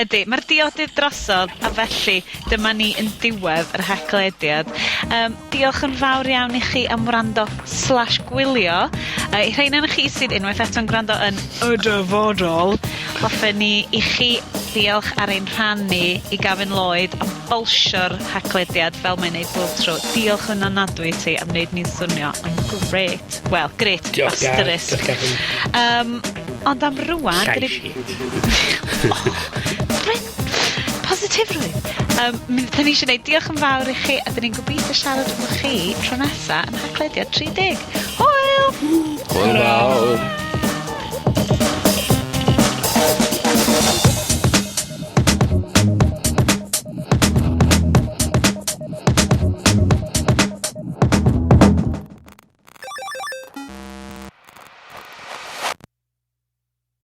Ydy, mae'r diodydd drosodd, a felly dyma ni yn diwedd yr haclediad. Diolch yn fawr iawn i chi am wrando/gwylio. I rheina ohonoch chi sydd unwaith eto'n gwrando yn y dyfodol, hoffen ni i chi ddiolch ar ein rhan ni i Gavin Lloyd am bolsio'r haclediad fel mae'n neud bob tro. Diolch yn anadwy i ti am wneud ni'n swnio yn grêt. Wel, grêt, Diolch, Gav. asterisk. Diolch, Gavin. Ond am rŵan... Llai dyn ni- shit. Bryn, positifrwydd. Mi fydden ni eisiau gwneud diolch yn fawr i chi, a dyn ni'n gobeithio siarad efo chi tro nesa yn Haclediad 30. Hwyl! Hwyl fawr.